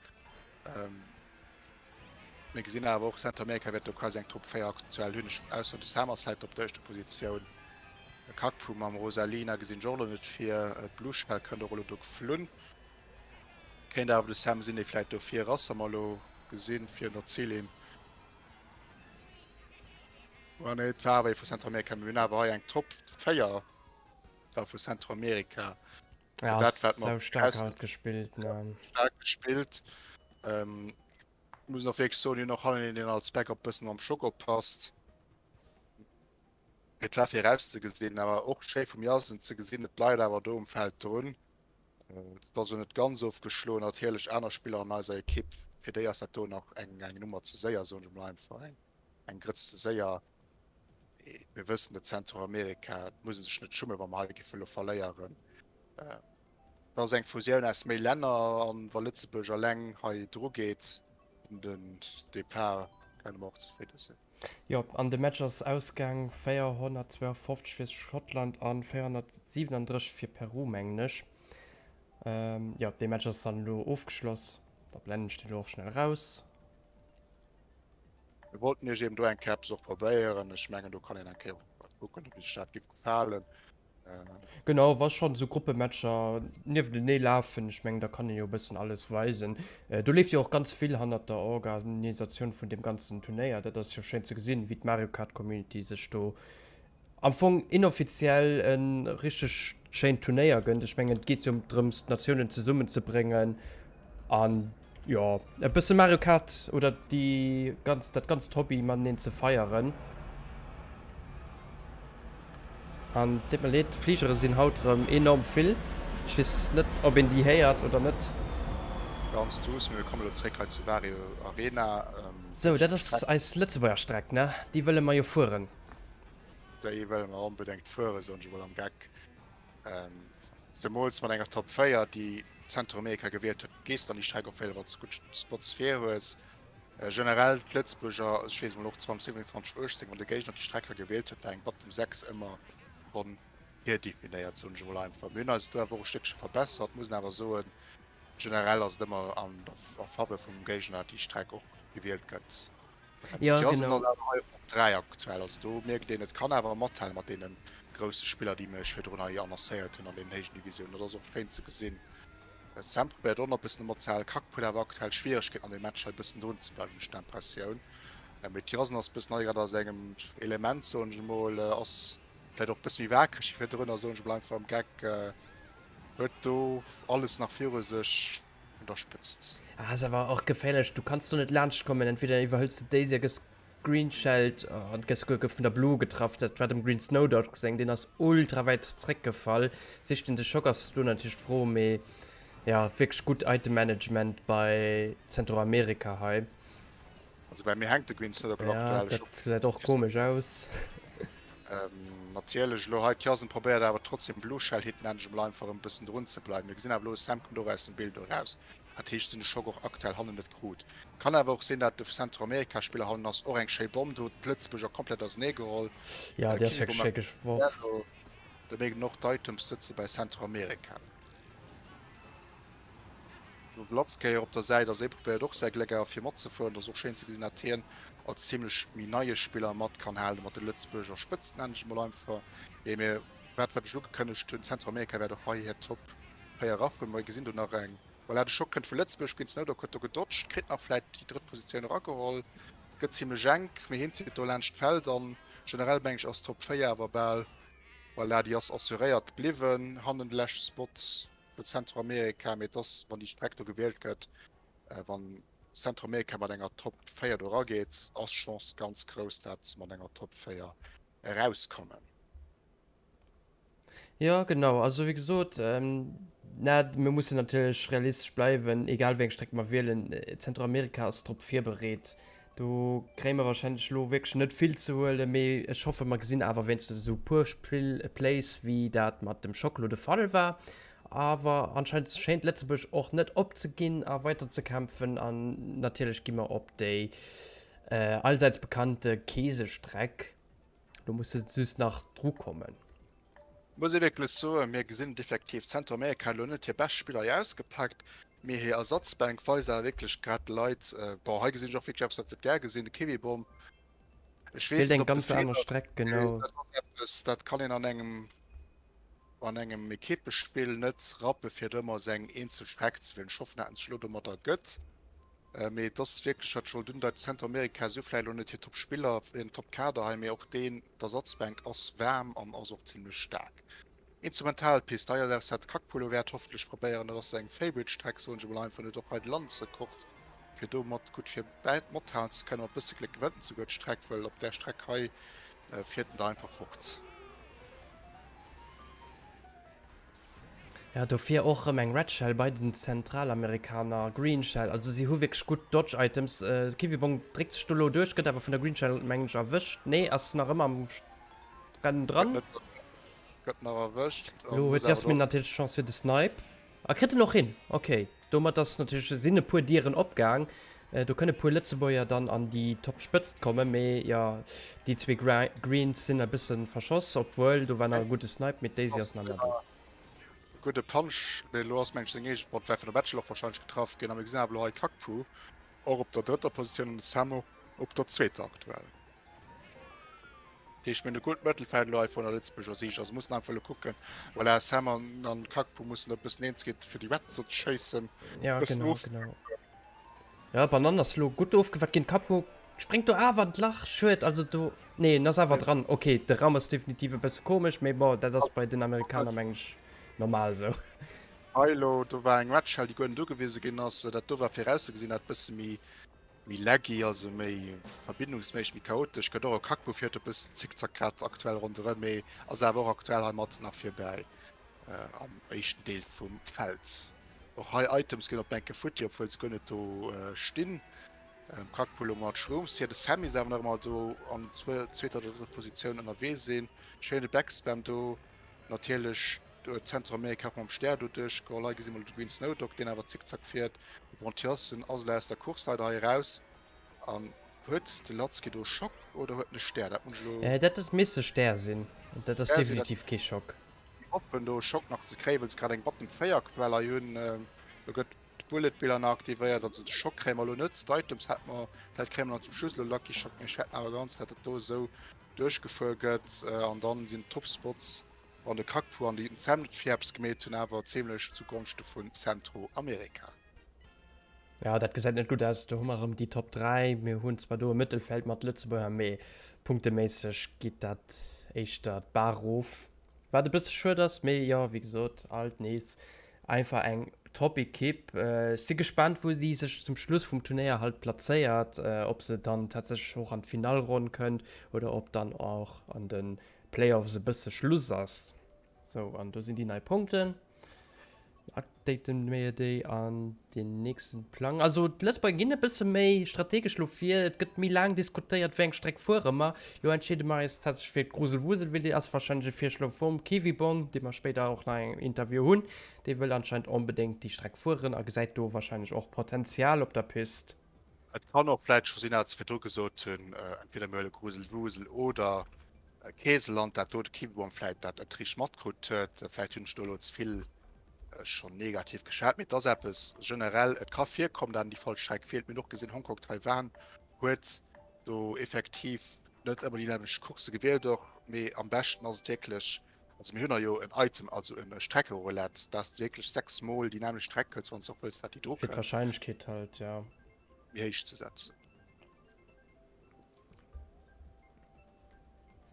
S2: Mir gesinn awer och, Centramerika wäert do quasi eng Top 4 aktuell hunn, ausser de Sam ass vläit op der éischter Positioun. De Kakpu mam Rosalina gesinn ech och elo net vir. D'Blue Shell kënnt och elo do geflunn. Kéint awer de Sam sinn, dee vläit do vir ass, wa mer elo gesinn virun der Zillinn. Ah nee, et war awer ee vu Centramerika. Mir hunn awer hei eng Top 4 da vu Centramerika.
S1: Ja, dat wat man stark halt gespielt ne.
S2: Stark gespielt. Ähm, muss och wierklech soen, hunn och hannen een, deen als Backup bëssen am Schock oppasst. Et war virauszegesinn, awer och schéi vum Jasen ze gesinn, et bleift awer do um Feld drun. Et ass elo net ganz ofgeschloen. Natierlech aner Spiller an eiser Ekipp, fir déi ass dat do nach eng eng Nummer ze séier, soen ech emol einfach, eng eng Grëtz ze séier. Mee mir wëssen, et Zentralamerika, et muss ee sech net schummen, wa mer hei géife elo verléieren. Et ass eng Fusioun aus méi Länner an wa Lëtzebuerg eleng hei dru geet un den Depart, kenne mer och zefridde sinn.
S1: Jo, an de Match ass ausgaang 452 fir Schottland an 437 fir Peru, mengen ech. Jo, dee Match ass dann elo ofgeschloss. Da blennen ech dee lo och schnell raus.
S2: Mir wollten iech eben do eng Kéier eppes och probéieren. Ech mengen, do kann een eng Kéier och kucken, ob iech dat giff gefalen.
S1: Genau, wa schonn esou Gruppematcher nieftenee lafen, ech mengen, da kann een jo e bëssen alles weisen. Do leeft jo och ganz vill hannert der Organisatioun vun deem ganzen Turnéier. Dat ass jo schéin ze gesinn, wéi d'Mario Kart Community sech do am Fong inoffiziell e richteg schéint Turnéier gënnt. Ech mengen, et geet jo drëms, d'Natiounen zesummenzebréngen an Jo, e bësse Mario Kart oder déi ganz, dat ganzt Hobby mateneen ze feieren. An deet mer leed, d'Fligere sinn haut rëm enorm vill. Ech weess net, ob een déi héiert oder net.
S2: Ganz duuss, mee mir kommen elo zréck hei zu Wario Arena.
S1: Sou, dat ass eis Lëtzebuerger Streck, ne? Déi wëlle mer jo fueren.
S2: Déi wëlle mer onbedéngt fueren, soen ech emol am Geck. Zemools mat enger Top 4, déi Zenteramerika gewielt huet, gees de an déi Streck och wéider, wann s de gutt Spots vir hues. Generell d'Lëtzebuerger, ech weess emol och 2017, 2018, wann de Géigner déi Streck hei gewielt huet, war eng Bottom 6 ëmmer schonn virdefinéiert, soen ech emol einfach. Mir hunn eis do awer och e Stéckche verbessert, muss een awer soen. Generell ass et ëmmer an der Faveur vum Géigner, déi Streck och gewielt gëtt.
S1: Ja, Jason genau.
S2: ass awer hei op 3 aktuell, also do mierkt een, et kann awer mathalen mat deene grousse Spiller, déi mir iech virdrun hei annoncéiert hunn an deenen héijen Divisiounen. Dat ass och schéin ze gesinn. Sam probéiert och nach e bëssen matzehalen, Kakp huet awer aktuell Schwieregkeeten an deem Match hei e bëssen drun ze bleiwen, hunn ech d'Impressioun. Mee d'Jason ass e bëssen hei grad a sengem Element, soen ech emol, ass vläicht och e bësse méi waakreg wéi virdrun a soen ech emol einfach am Geck, huet do alles nach viru sech. Un der Spëtzt.
S1: Ah, ass awer och geféierlech, du kanns do net laanscht kommen, entweder iwwerhëls de d'Daisy a gëss greenshelled an gëss souguer vun der Blue getraff, dat war dem Green Snowdog seng, deen ass ultra wäit zréckgefall. Sicht een de Schock ass do natierlech d'Fro, mee jo, wierklech gutt Item Management bei Centroamerica hei.
S2: Also bei mir hänkt de Green Snowdog
S1: elo
S2: aktuell.
S1: Ja, dat gesäit och komesch aus.
S2: Natierlech elo hei d'Jasen probéiert awer trotzdem Blue Shell Hit nennen ech emol einfach erëm e bëssen drun ze bleiwen. Mir gesinn awer elo Sam kënnt och aus dem Bild eraus. Dat heescht se hunn de Schock och aktuell hannen net krut. Kann awer och sinn dat de Centroamerika Spiller hannen ass. Och eng schéi Bomm do huet d'Lëtzebuerger komplett ausenee geholl.
S1: Ja déi ass wierklech schéi geworf.
S2: Do mierkt een och d'Items sëtze bei Centroamerika. De Vlatzkéier op der Säit ass, hie probéiert och säi Gléck awer fir matzefueren. Et ass och schéin ze gesinn, dat hien als zimlech méi neie Spiller mat kann halen, mat de Lëtzebuerger Spëtzt nennen ech et mol einfach. Mee mir, wat wat ech ugekënnegt hunn, Zentralamerika wäert och hei hir Top 4 erafueren. Mer gesinn do nach eng, voilà, de Schock kënnt vu Lëtzebuerg, Prince Nodok huet do gedodged, kritt nach vläit déi drëtt Positioun erageholl. Gëtt zimlech enk, mee hien zitt do laanscht d'Feld an generell meng ech ass Top 4 awer bal, voilà, déi ass assuréiert bliwwen hannen de leschte Spot. vu Zentralamerika, mee et ass, wann déi Streck do gewielt gëtt, wann Zentralamerika mat enger Top 4 do erageet, ass d'Chance ganz grouss, dat se mat enger Top 4 erauskommen.
S1: Jo, genau. Also wéi gesot, na, mir mussen natierlech realistesch bleiwen, egal wéi eng Streck mer wielen, Zentralamerika ass drop virbereet, Do kréie mer wahrscheinlech elo wierklech net vill ze huelen, mee ech hoffe mer gesinn awer wéinstens esou puer Plays wéi dat mat dem Schock elo de Fall war. Awer anscheinend schéint Lëtzebuerg och net opzeginn a weider ze kämpfen an natierlech gi mer op déi allsäits bekannte Keesestreck. Do muss se just nach dru kommen.
S2: Muss ee wierklech soen, mir gesinn et effektiv, Zentralamerika huet elo net hir bescht Spiller hei ausgepackt, mee hir Ersatzbänk weist awer wierklech grad Leit, bon hei gesinn ech och wierklech eppes wat ech net gär gesinn, de Kiwibom. Ech weess
S1: Wielt
S2: net
S1: eng
S2: ob de
S1: ganz aner
S2: Feeler,
S1: Streck, genau.
S2: dat ass eppes dat kann een an engem an engem Ekippespill net rappe fir do ëmmer seng eenzel Streck ze wielen. Ech hoffen dat en sech elo domadder gëtt. Mee et ass wierklech, wat ech wollt undeiten, Zentralamerika, si hu vläicht elo net hir Top-Spiller, hiren Top-Kader hei, mee och deen, d'Ersatzbänk ass waarm an ass och zimlech staark. Instrumentalpist, hei ass eppes, wat de Kakpolo wäert hoffentlech probéieren, dat ass seng Favorite Streck, soen ech emol einfach, en huet och hei de Landesrekord, fir do mat gutt fir mathalen ze kënnen. Mat bësse Gléck gewënnt en souguer d'Streck, wëll op där Streck hei. Fiert en da einfach fort.
S1: Ja, dofir och rëm eng Red Shell bei den Zentralamerikaner, Green Shell, also si hu wierklech gutt Dodge Items. Kiwibong dréckt sech do lo duerch, gëtt awer vun der Green Shell mengen ech erwëscht. Nee, ass nach ëmmer am Rennen dran.
S2: Gëtt nach erwëscht.
S1: Lo huet d'Yasmin natierlech d'Chance fir de Snipe a kritt en och hin. Ok. Domat ass natierlech, sinn e puer Dieren opgaang. Do kënne puer Lëtzebuerger dann an déi Top-Spëtzt kommen. Mee jo, déi zwee Greens sinn e bësse verschoss, obwuel do war nach e gudde Snipe, mee d'Daisy ass nach ëmmer do.
S2: E gudde Punch, mee elo ass mengen ech seng eege Bot war vun der Bachelor och warscheinlech getraff ginn. A mir gesinn awer elo hei Kakpu och op der drëtter Positioun an de Samo op der zweeter aktuell. Dat heescht, mir hunn e gutt Mëttelfeld elo hei vun der Lëtzebuerger Siicht. Also mussen einfach elo kucken, voilà, Sam an, an Kakpu mussen e bëssen eens ginn, fir déi Wett ze schéissen.
S1: Ja, Bëssen genau, of. genau. Ja, Banann ass elo gutt ofgewaart ginn. Kakpu spréngt do awer an d'Lach. Schued, also do, nee, en ass awer dran. Okay, de Raum ass definitiv e bësse komesch, mee bon, dat ass bei den Amerikaner, meng ech, normal esou.
S2: Hei elo, do war eng Red Shell, déi guer net ugewise ginn ass. Dat do war virauszegesinn, dat bësse méi Méi laggy, also méi verbindungsméisseg, méi chaotesch gëtt och. E Kakbu fiert e bëssen Zickzack grad aktuell ronderëm, mee ass awer och aktuell heimat nach virbäi am éischten Deel vum Feld. Och hei Items ginn op enke futti, obwuel se guer net do stinn. Kakbu elo mat Shrooms hier, de Sammy ass awer nach ëmmer do an zweeter oder drëtter Positioun ënnerwee sinn. Schéine Backspam do natierlech. Zentramerika och mam Stär do duerchgeholl. Hei gesi mer elo de Green Snowdog, deen awer zickzack fiert. De Bontiassen ass elo aus der Course leider hei eraus. An huet de Latzki do Schock oder huet en e Stär? Dat muss ech
S1: elo. Dat ass misst e Stär sinn. Dat ass definitiv kee Schock.
S2: Mir hoffen do e Schock nach ze kréien, well se grad eng Bottom 4 aktuell hei hunn. Elo gëtt d'Bullet Bill nach aktivéiert. Also de Schock kréie mer elo net. D'Items hätte mer, vläicht kréie mer nach zum Schluss elo Lucky Shock, mee ech fäerten awer ganz, dat dat do esou duerchgefuer gëtt. An dann sinn d'Topspots Wann de Kakpu an den Sam net fir eppes gemeet hunn, awer zimlech zu Gonschte vun Centroamerika.
S1: Jo, dat gesäit net gutt aus. Do hu mer erëm déi Top 3. Mir hunn zwar do e Mëttelfeld mat Lëtzebuerger, mee punkteméisseg geet dat éischter d'Baach erof. Wat e bësse schued ass, mee jo, wéi gesot, alt nees einfach eng Top-Ekipp. Ech si gespaant, wou si sech zum Schluss vum Turnéier halt plazéiert, ob se dann tatsächlech och an d'Finallronn kënnt oder ob dann och an de Playoffs e bësse Schluss ass. Sou, an do sinn déi nei Punkten. Updaten mir déi an den nächsten Plang. Also d'Lëtzebuerger ginn e bësse méi strategesch lo vir. Et gëtt méi laang diskutéiert, wéi eng Streck fuere mer. Lo entscheede mer eis tatsächlech fir d'Gruselwuselwilli. Ass wahrscheinlech e Virschlo vum Kiwibong, dee mer spéider och nach engem Interview hunn. Dee wëll anscheinend onbedéngt déi Streck fueren a gesäit do wahrscheinlech och Potenzial op der Pist.
S2: Et kann och vläit scho sinn, dat se virdru gesot hunn, entweder mir huele Gruselwusel oder Käseland, dat do de Kiwibong vläit dat net richteg matkrut huet. Vläit hunn ech do elo ze vill schonn negativ geschwat, mee et ass eppes generell, et ka virkommen, dat een déi falsch Streck wielt. Mir hunn och gesinn, Hongkong, Taiwan huet do effektiv net ëmmer déi nämmlecht Coursse gewielt och, mee am beschten ass et wierklech, Also mir hunn der jo en Item, also en Streckeroulette, dass de wierklech 6 mol déi nämmlecht Streck hues, wann s de och wëlls, dat déi dru
S1: Fir kënnt. d'Wahrscheinlechkeet halt, ja.
S2: Méi héich ze setzen.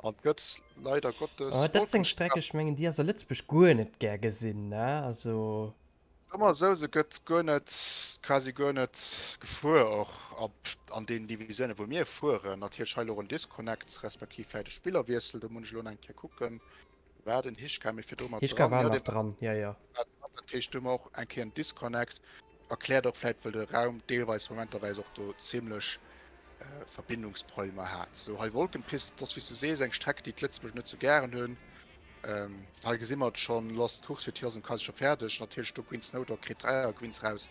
S2: An et gëtt leider Gottes
S1: Oh, dat ass eng Streck, ech mengen, déi ass a Lëtzebuerg guer net gär gesinn, ne? Also.
S2: Ëmmer esou, se gëtt guer net, quasi guer net gefuer, och ab an deenen Divisiounen, wou mir fueren. Natierlech hei elo en Disconnect, respektiv vläicht e Spillerwiessel, do muss ech elo nach eng Kéier kucken. War den Hischka méi virdru mat
S1: Hischka dran? war nach dran, jo, jo.
S2: War dran, dat heescht, do hu mer och eng Kéier en Disconnect. Erkläert och vläicht, well de Raum deelweis momenterweis och do zimlech Verbindungsproblemer hat. Sou, hei Wolkenpist, dat ass, wéi s du sees, eng Streck, déi d'Lëtzebuerger net sou gären hunn. Hei gesi mer et schonn, lo ass d'Course fir d'Hirsem quasi scho fäerdeg. Natierlech do Queen Snowdog kritt 3 Queens raus.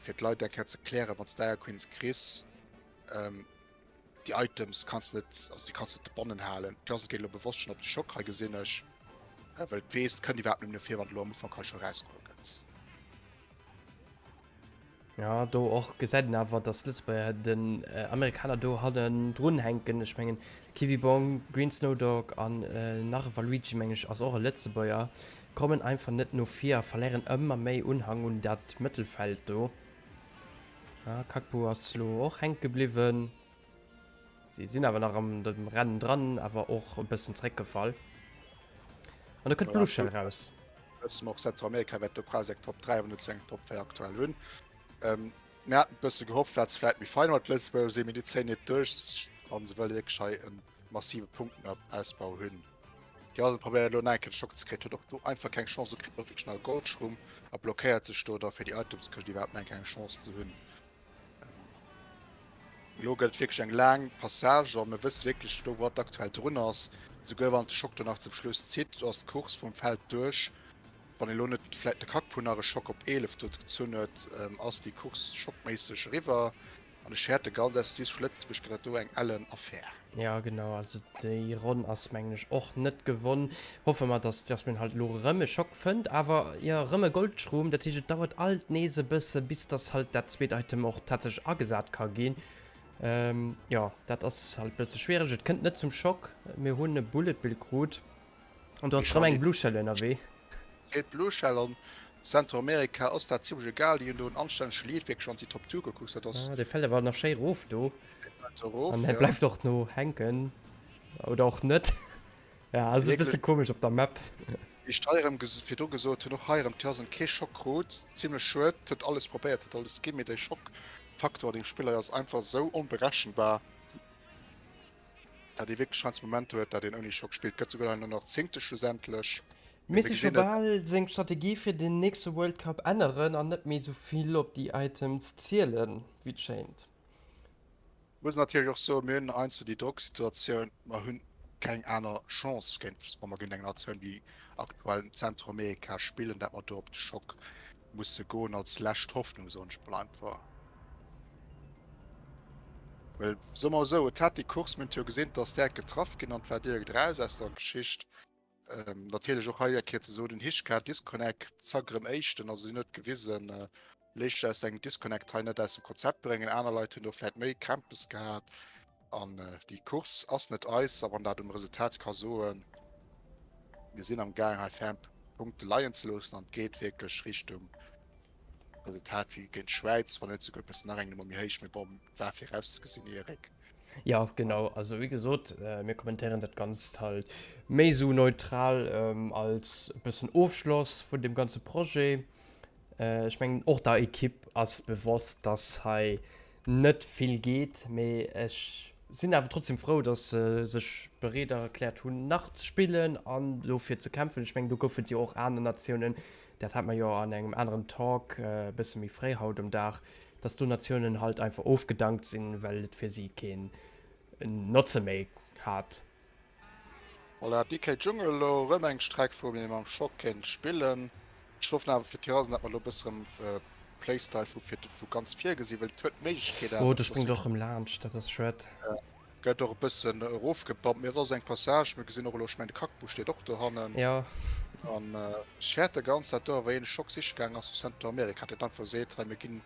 S2: Fir d'Leit eng Kéier ze klären, wann s de 3 Queens kriss, déi Items kanns de net, also déi kanns de net dobannen halen. D'Hirsem geet elo bewosst schonn op de Schock, hei gesinn ech, well et weess, et kënnt iwwerhaapt net méi no vir, wann et elo am Ufank hei scho erausgeholl gëtt.
S1: Ja, do och gesäit een awer, dass d'Lëtzebuerger den Amerikaner do hannendrun hänken. Ech mengen Kiwibong, Green Snowdog an nach e Waluigi, meng ech, ass och e Lëtzebuerger, kommen einfach net no vir a verléieren ëmmer méi Unhang un dat Mëttelfeld do. Ah, Kakbu ass lo och hänke bliwwen. Si sinn awer nach am dem Rennen dran, awer och e bëssen zréckgefall. An do kënnt Blue Shell raus.
S2: Wësse mer och, Zentralamerika wäert do quasi eng Top 3, wann net esou eng Top 4 aktuell hunn. Mir haten e bësse gehofft, dat se vläit méi fein mat Lëtzebuerger sinn, mee déi zéien et duerch a se wëlle wierklech hei e. massive Punktenausbau hunn. D'Jasel probéiert elo nach eng Kéier de Schock ze kréien, huet och do einfach keng Chance, kritt och wierklech nach e Goldschrumm a blockéiert sech do da fir déi Itemskëscht iwwerhaapt nach eng Kéier eng Chance ze hunn. Elo gëtt et wierklech eng laang Passage a mir wësse wierklech do wat aktuell drun ass. Souguer wann de Schock do nach zum Schluss zitt, do ass d'Course vum Feld duerch. Wann elo net vläit de Kakpu nach e Schock op 11 do gezunn huet, ass déi Course schockméisseg eriwwer. An ech fäerte ganz, aus der Sicht vu Lëtzebuerg gëtt dat do eng ellen Affär.
S1: Jo genau, also déi Ronn ass mengen ech och net gewonn. Hoffe mer dass d'Jasmin halt elo erëm e Schock fënnt, awer jo erëm e Goldschroom, dat heescht et dauert alt nees e bësse bis dass halt dat zweet Item och tatsächlech agesat ka ginn. Jo dat ass halt bësse schwiereg, et kënnt net zum Schock, mir hunn e Bullet Bill krut. An do ass rëm eng Blue Shell ënnerwee.
S2: Géint Blue Shell an Centroamerika ass dat zimlech egal, déi hunn do en anstännege Lead wierklech wann s de déi Top 2 gekucks, dat ass.
S1: Ah, dee fält awer nach schéi rof do. Dee fält do rof, jo. An hie bleift och no hänken. Oder och net. Ja, ass e bësse komesch op der Map.
S2: Wéi ech hei erëm virdru gesot hunn, och hei erëm d'Jasen kee Schock krut. Zimlech schued, huet alles probéiert, huet alles ginn, mee dee Schockfaktor an deem Spill hei ass einfach esou onberechenbar. Dat ee wierklech heiansdo Momenter huet, dat een ouni Schock spillt. Gëtt souguer nach nach Zéngte schlussendlech.
S1: Mee Misst sech scho bal seng Strategie fir den nächste World Cup änneren an net méi sou vill op déi Items zielen, wéi et schéint.
S2: Muss natierlech och soen, mir hunn heiansdo déi Drocksituatioun, mer hunn keng aner Chance géint, wa mer géint eng Natioun wéi aktuell Zentramerika spillen, dat mer do op de Schock musse goen als lescht Hoffnung, soen ech mol einfach. Well, soe mer esou, et hat déi Course, mir hunn et jo gesinn, et ass direkt getraff ginn an et war direkt eraus aus der Geschicht. Natierlech och hei eng Kéier ze soen, den Hischka Disconnect, zack erëm Éischten, also hien huet gewisen, léisst sech aus engem Disconnect hei net aus dem Konzept bréngen. Aner Leit hunn do vläit méi Krämpes gehat an déi Course ass net eis a wann dat um Resultat ka soen, mir sinn am Gaang hei ferm Punkte leien ze loossen an et geet wierklech Richtung Resultat wéi géint d'Schwäiz, wann net souguer e bëssen nach eng Nummer méi héich, mee bon, war virauszegesinn, Eric.
S1: Jo, genau. Also wéi gesot, mir kommentéieren dat Ganzt halt méi esou neutral als e bëssen Ofschloss vun deem ganze Projet. Ech mengen och der Ekipp ass bewosst, dass hei net vill geet, mee ech sinn awer trotzdem frou, dass se sech bereet erkläert hunn nach ze spillen an dofir ze kämpfen. Ech mengen do goufen et jo och aner Natiounen, dat hat mer jo an engem aneren Talk e bësse méi fréi haut um Dag, dass do Natiounen halt einfach ofgedankt sinn, well et fir si keen Notze méi hat.
S2: Voilà, DK Jungle elo erëm eng Streck wou mir mam Schock kéint spillen. Ech hoffen awer fir d'Terrassen dat mer elo e bësse rëm Playstyle vu fir vu ganz vir gesinn, well et huet d'Méiglechkeet
S1: awer. Oh do spréngt och rëm laanscht, dat ass schued.
S2: Gëtt och e bëssen erofgebammt, mee et ass eng Passage. Mir gesinn och elo, ech mengen de Kackbu steet och dohannen.
S1: Jo.
S2: An ech fäerte ganz dat do awer een Schock siche gaangen ass vu Central America, dat einfach seet, hei mir ginn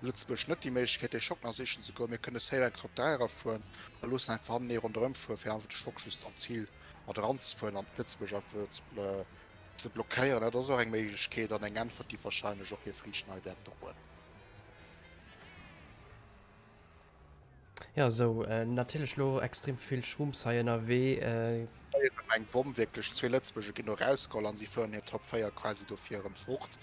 S2: Lëtzebuerg net déi Méiglechkeet dee Schock nach sichen ze goen. Mir kënne safe eng Top 3 erafueren a loossen einfach hannen ee ronderëm fueren, fir einfach de Schock just an d'Zil mat eranzefueren an Lëtzebuerg einfach ze blockéieren. Dat ass och eng Méiglechkeet an eng Äntwert, déi warscheinlech och hir Friichten hei wäert droen.
S1: Jo, sou natierlech lo extrem vill Shrooms hei ënnerwee.
S2: Hei erëm eng Bomm, wierklech zwee Lëtzebuerger ginn do erausgeholl an si fueren hir Top 4 quasi dofir erëm fort.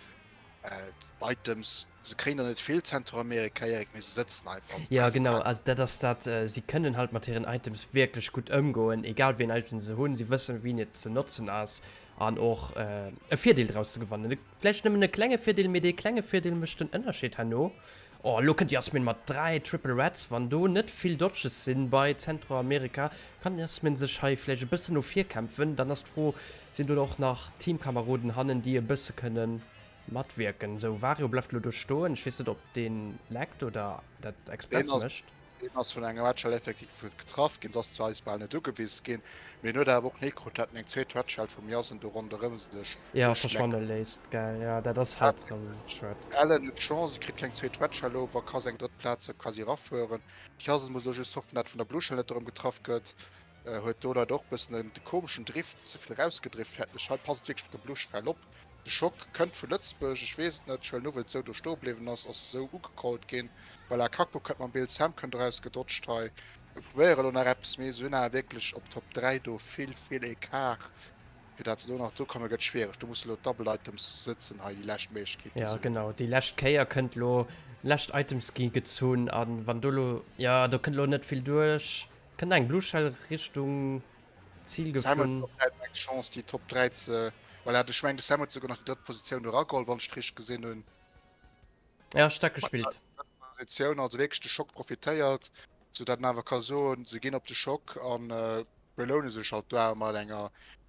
S2: D'Items, se kréien der net vill Zentramerika, Eric, mee se sëtzen einfach
S1: an se
S2: Ja
S1: treffen genau, also dat ass dat, si kënnen halt mat hiren Items wierklech gutt ëmgoen, egal wéi en Item se hunn, si wëssen wéi et ze notzen ass an och e Virdeel draus ze gewannen. Vläicht nëmmen e klenge Virdeel, mee dee klenge Virdeel mécht den Ënnerscheed herno. Oh, elo kënnt Jasmin mat 3 Triple Reds. Wann do net vill Dodges sinn bei Centroamerika, kann Jasmin sech hei vläicht e bëssen no vir kämpfen. Dann ass d'Fro, sinn do och nach Teamkameroden hannen, déi e bësse kënne matwierken? Sou, Wario bleift elo do stoen. Ech weess net, ob deen laggt oder dat express mécht.
S2: Deen ass vun enger Red Shell effektiv getraff ginn. Ass zwar eis bal net ugewise ginn, mee en huet awer och ni krut, dat en eng zweet Red Shell vum Jasen do ronderëm sech
S1: Ja, verschwanne léisst. Gell, ja, dat ass halt erëm
S2: schued. Ellen huet d'Chance, kritt keng zweet Red Shell of a ka seng drëtt Plaz quasi erafueren. D'Jasen muss elo just hoffen, dat vun der Blue Shell net erëm getraff gëtt. Huet do leider och bëssen en komeschen Drift, ze vill erausgedrift, fäerten ech. Hei passt et wierklech mat der Blue Shell op. De Schock kënnt vu Lëtzebuerg, ech weess et net, ech huelen u well et esou do stoe bliwwen ass, ass esou ugecallt ginn. Voilà, Kakpo kënnt mam Bild, Sam kënnt eraus gedodged hei. Mir probéiere elo nach eppes, mee se hunn awer wierklech op Top 3 do vill, vill Ecart. Fir dat se do nach do komme gëtt schwiereg. Do musse elo d'Double Items sëtzen hei, déi lescht Méiglechkeet
S1: déi se hunn. Jo genau, déi lescht Kéier kënnt elo, lescht Items gi gezunn a wann do elo, jo do kënnt elo net vill duerch. Kënnt eng Blue Shell Richtung Zil
S2: geflunn. Sam huet eng Chance déi Top 3 ze, voilà, ech mengen de Sam huet souguer nach déi drëtt Positioun do erageholl, wann ech et richteg gesinn hunn.
S1: Ja, staark gespillt.
S2: Positioun, also wierklech de Schock profitéiert, sou dat en awer ka soen, se ginn op de Schock an beloune sech halt do awer mat enger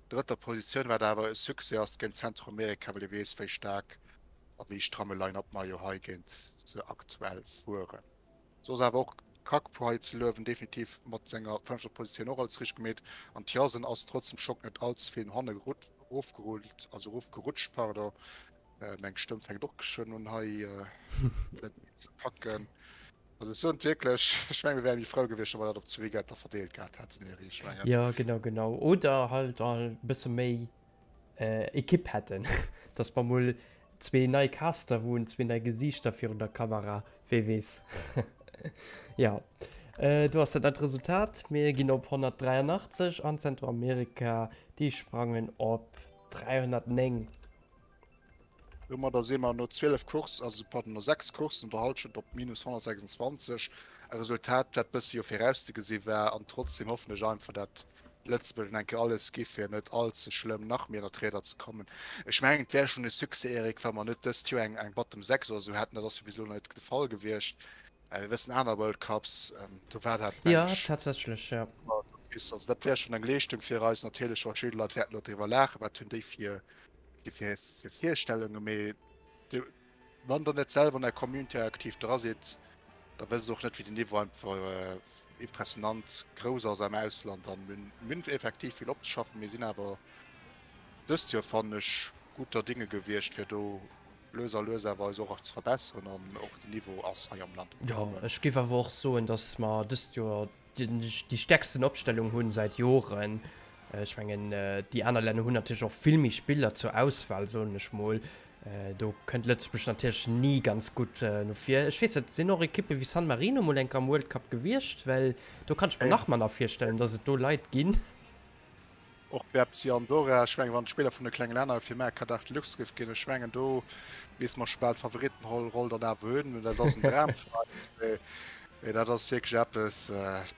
S2: drëtter Positioun, wat awer e Succès ass géint Zentramerika, well ee weess wéi staark a wéi stramme Line-Up mer jo hei géint se aktuell fueren. Soss awer och Gakpo hei ze luewen, definitiv mat senger fënnefter Positioun och alles richteg gemeet an Tjasen ass trotz dem Schock net all ze vill no hanne erofgerullt, also erofgerutscht, pardon. Meng Stëmm fänkt och geschwënn un hei net méi ze packen. Also ech soen et wierklech, ech menge mir wäre méi frou gewiescht, wa mer dat op zwee Weekender verdeelt gehat hätten, Eri, ech
S1: mengen. Jo, genau, genau. Oder halt e bësse méi Ekipp hätten, dass mer mol zwee nei Caster hunn, zwee nei Gesiichter virun der Kamera, wee weess. Jo, do ass dat neit Resultat. Mir ginn op 183 an Zentramerika, déi sprangen op 309.
S2: Domadder si mer no 12 Course, also pardon, no 6 Courssen der Halschent op minus 126, e Resultat, dat bëssi jo virauszegesi war. An trotzdem hoffen ech einfach, dat Lëtzebuerg eng Kéier alles gi fir net all ze schlëmm nach méi ënner d'Rieder ze kommen. Ech mengen, et wär schonn e Succès, Eric, wa mer net dëst Joer eng eng Bottom 6 oder esou hätten. Dat ass jo bis elo nach net de Fall gewiescht. Mir wëssen aner World Cups, do war dat,
S1: meng ech. Jo, tatsächlech, jo.
S2: Also dat wär schonn eng Leeschtung fir eis. Natierlech, verschidde Leit wäerten elo driwwer laachen, wat hunn déi fir fir Virstellungen, mee wann der net selwer an der Community aktiv dra sidd, da wësst der och net, wéi den Niveau einfach impressionant grouss ass am Ausland. An mir hunn effektiv vill opzeschaffen. Mir sinn awer dëst Joer, fannen ech, guter Dinge gewiescht, fir do lues a lues awer eis och ze verbesseren an och den Niveau ass hei am Land
S1: um Jo, Kommen. ech géif awer och soen, datt mer dëst Joer déi stäerksten Opstellung hunn säit Joren. Ech mengen, déi aner Länner hunn natierlech och vill méi Spiller zur Auswahl, soen ech mol. Do kënnt Lëtzebuerg natierlech ni ganz gutt no vir. Ech weess net, sinn och Ekippe wéi San Marino mol enk am World Cup gewiescht? Well do kann ech mer nach manner virstellen, datt et do Leit ginn.
S2: Och Bepsi Andorra, ech mengen wann d'Spiller vun de klenge Länner fir Mario Kart 8 Deluxe géif ginn, ech mengen do misste mer scho bal d'Favoritenroll dann awer hunn. Dat ass en Dram fir eis, mee dat ass wierklech eppes,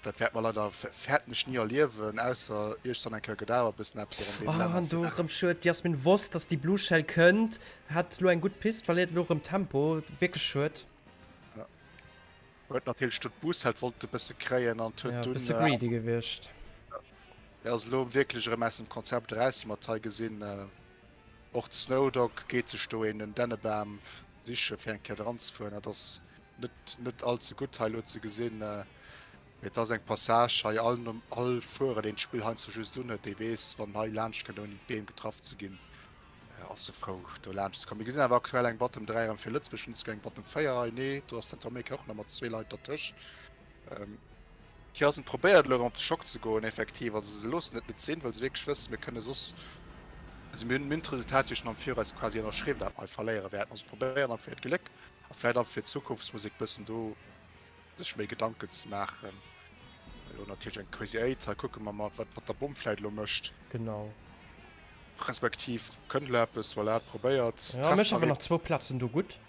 S2: dat wäerte mer leider fäerten ech ni erliewen, ausser iergendwann eng Kéier gëtt awer e bëssen eppes och an
S1: deene Länner. An do erëm schued, d'Jasmin wosst, dass déi Blue Shell kënnt, hat elo eng gutt Pist, verléiert elo erëm Tempo, wierklech schued.
S2: Huet natierlech do d'Buuss-Held wollt e bësse kréien an huet
S1: dunn. Ja, bësse greedy gewiescht.
S2: Hie ass elo wierklech erëm aus dem Konzept eraus, wéi mer et hei gesinn. Och de Snowdog geet sech do een Dännebam siche fir eng Kéier dran ze fueren. Dat ass net net all ze gutt hei elo ze gesinn. Mee et ass eng Passage hei, all all Fuerer deen d'Spill heiansdo just unhuet, dee weess, wann en hei laanscht kënnt ouni d'Beem getraff ze ginn, ass e frou do laanscht ze kommen. Mir gesinn awer aktuell eng Bottom 3 erëm fir Lëtzebuerg, hunn esouguer eng Bottom 4 hei. Nee, do ass Zentralamerika och nach mat zwee Leit dertëscht. D'Jasen probéiert elo erëm op de Schock ze goen, effektiv. Also se loossen et net sinn, well se wierklech wëssen, mir kënne soss, also mir hunn, mir hunn d'Resultat jo schonn am Viraus quasi ënnerschriwwen, dat mer hei verléiere wäerten. Also probéieren dann fir hiert Gléck a vläicht dann fir d'Zukunftsmusek bëssen do sech méi Gedanken ze maachen. Elo natierlech eng Crazy Eight, hei kucke mer mol, wat mat der Bomm vläicht elo mécht.
S1: Genau.
S2: Respektiv kënnt elo eppes, voilà, probéiert.
S1: Ja, mécht awer nach zwou Plazen do gutt.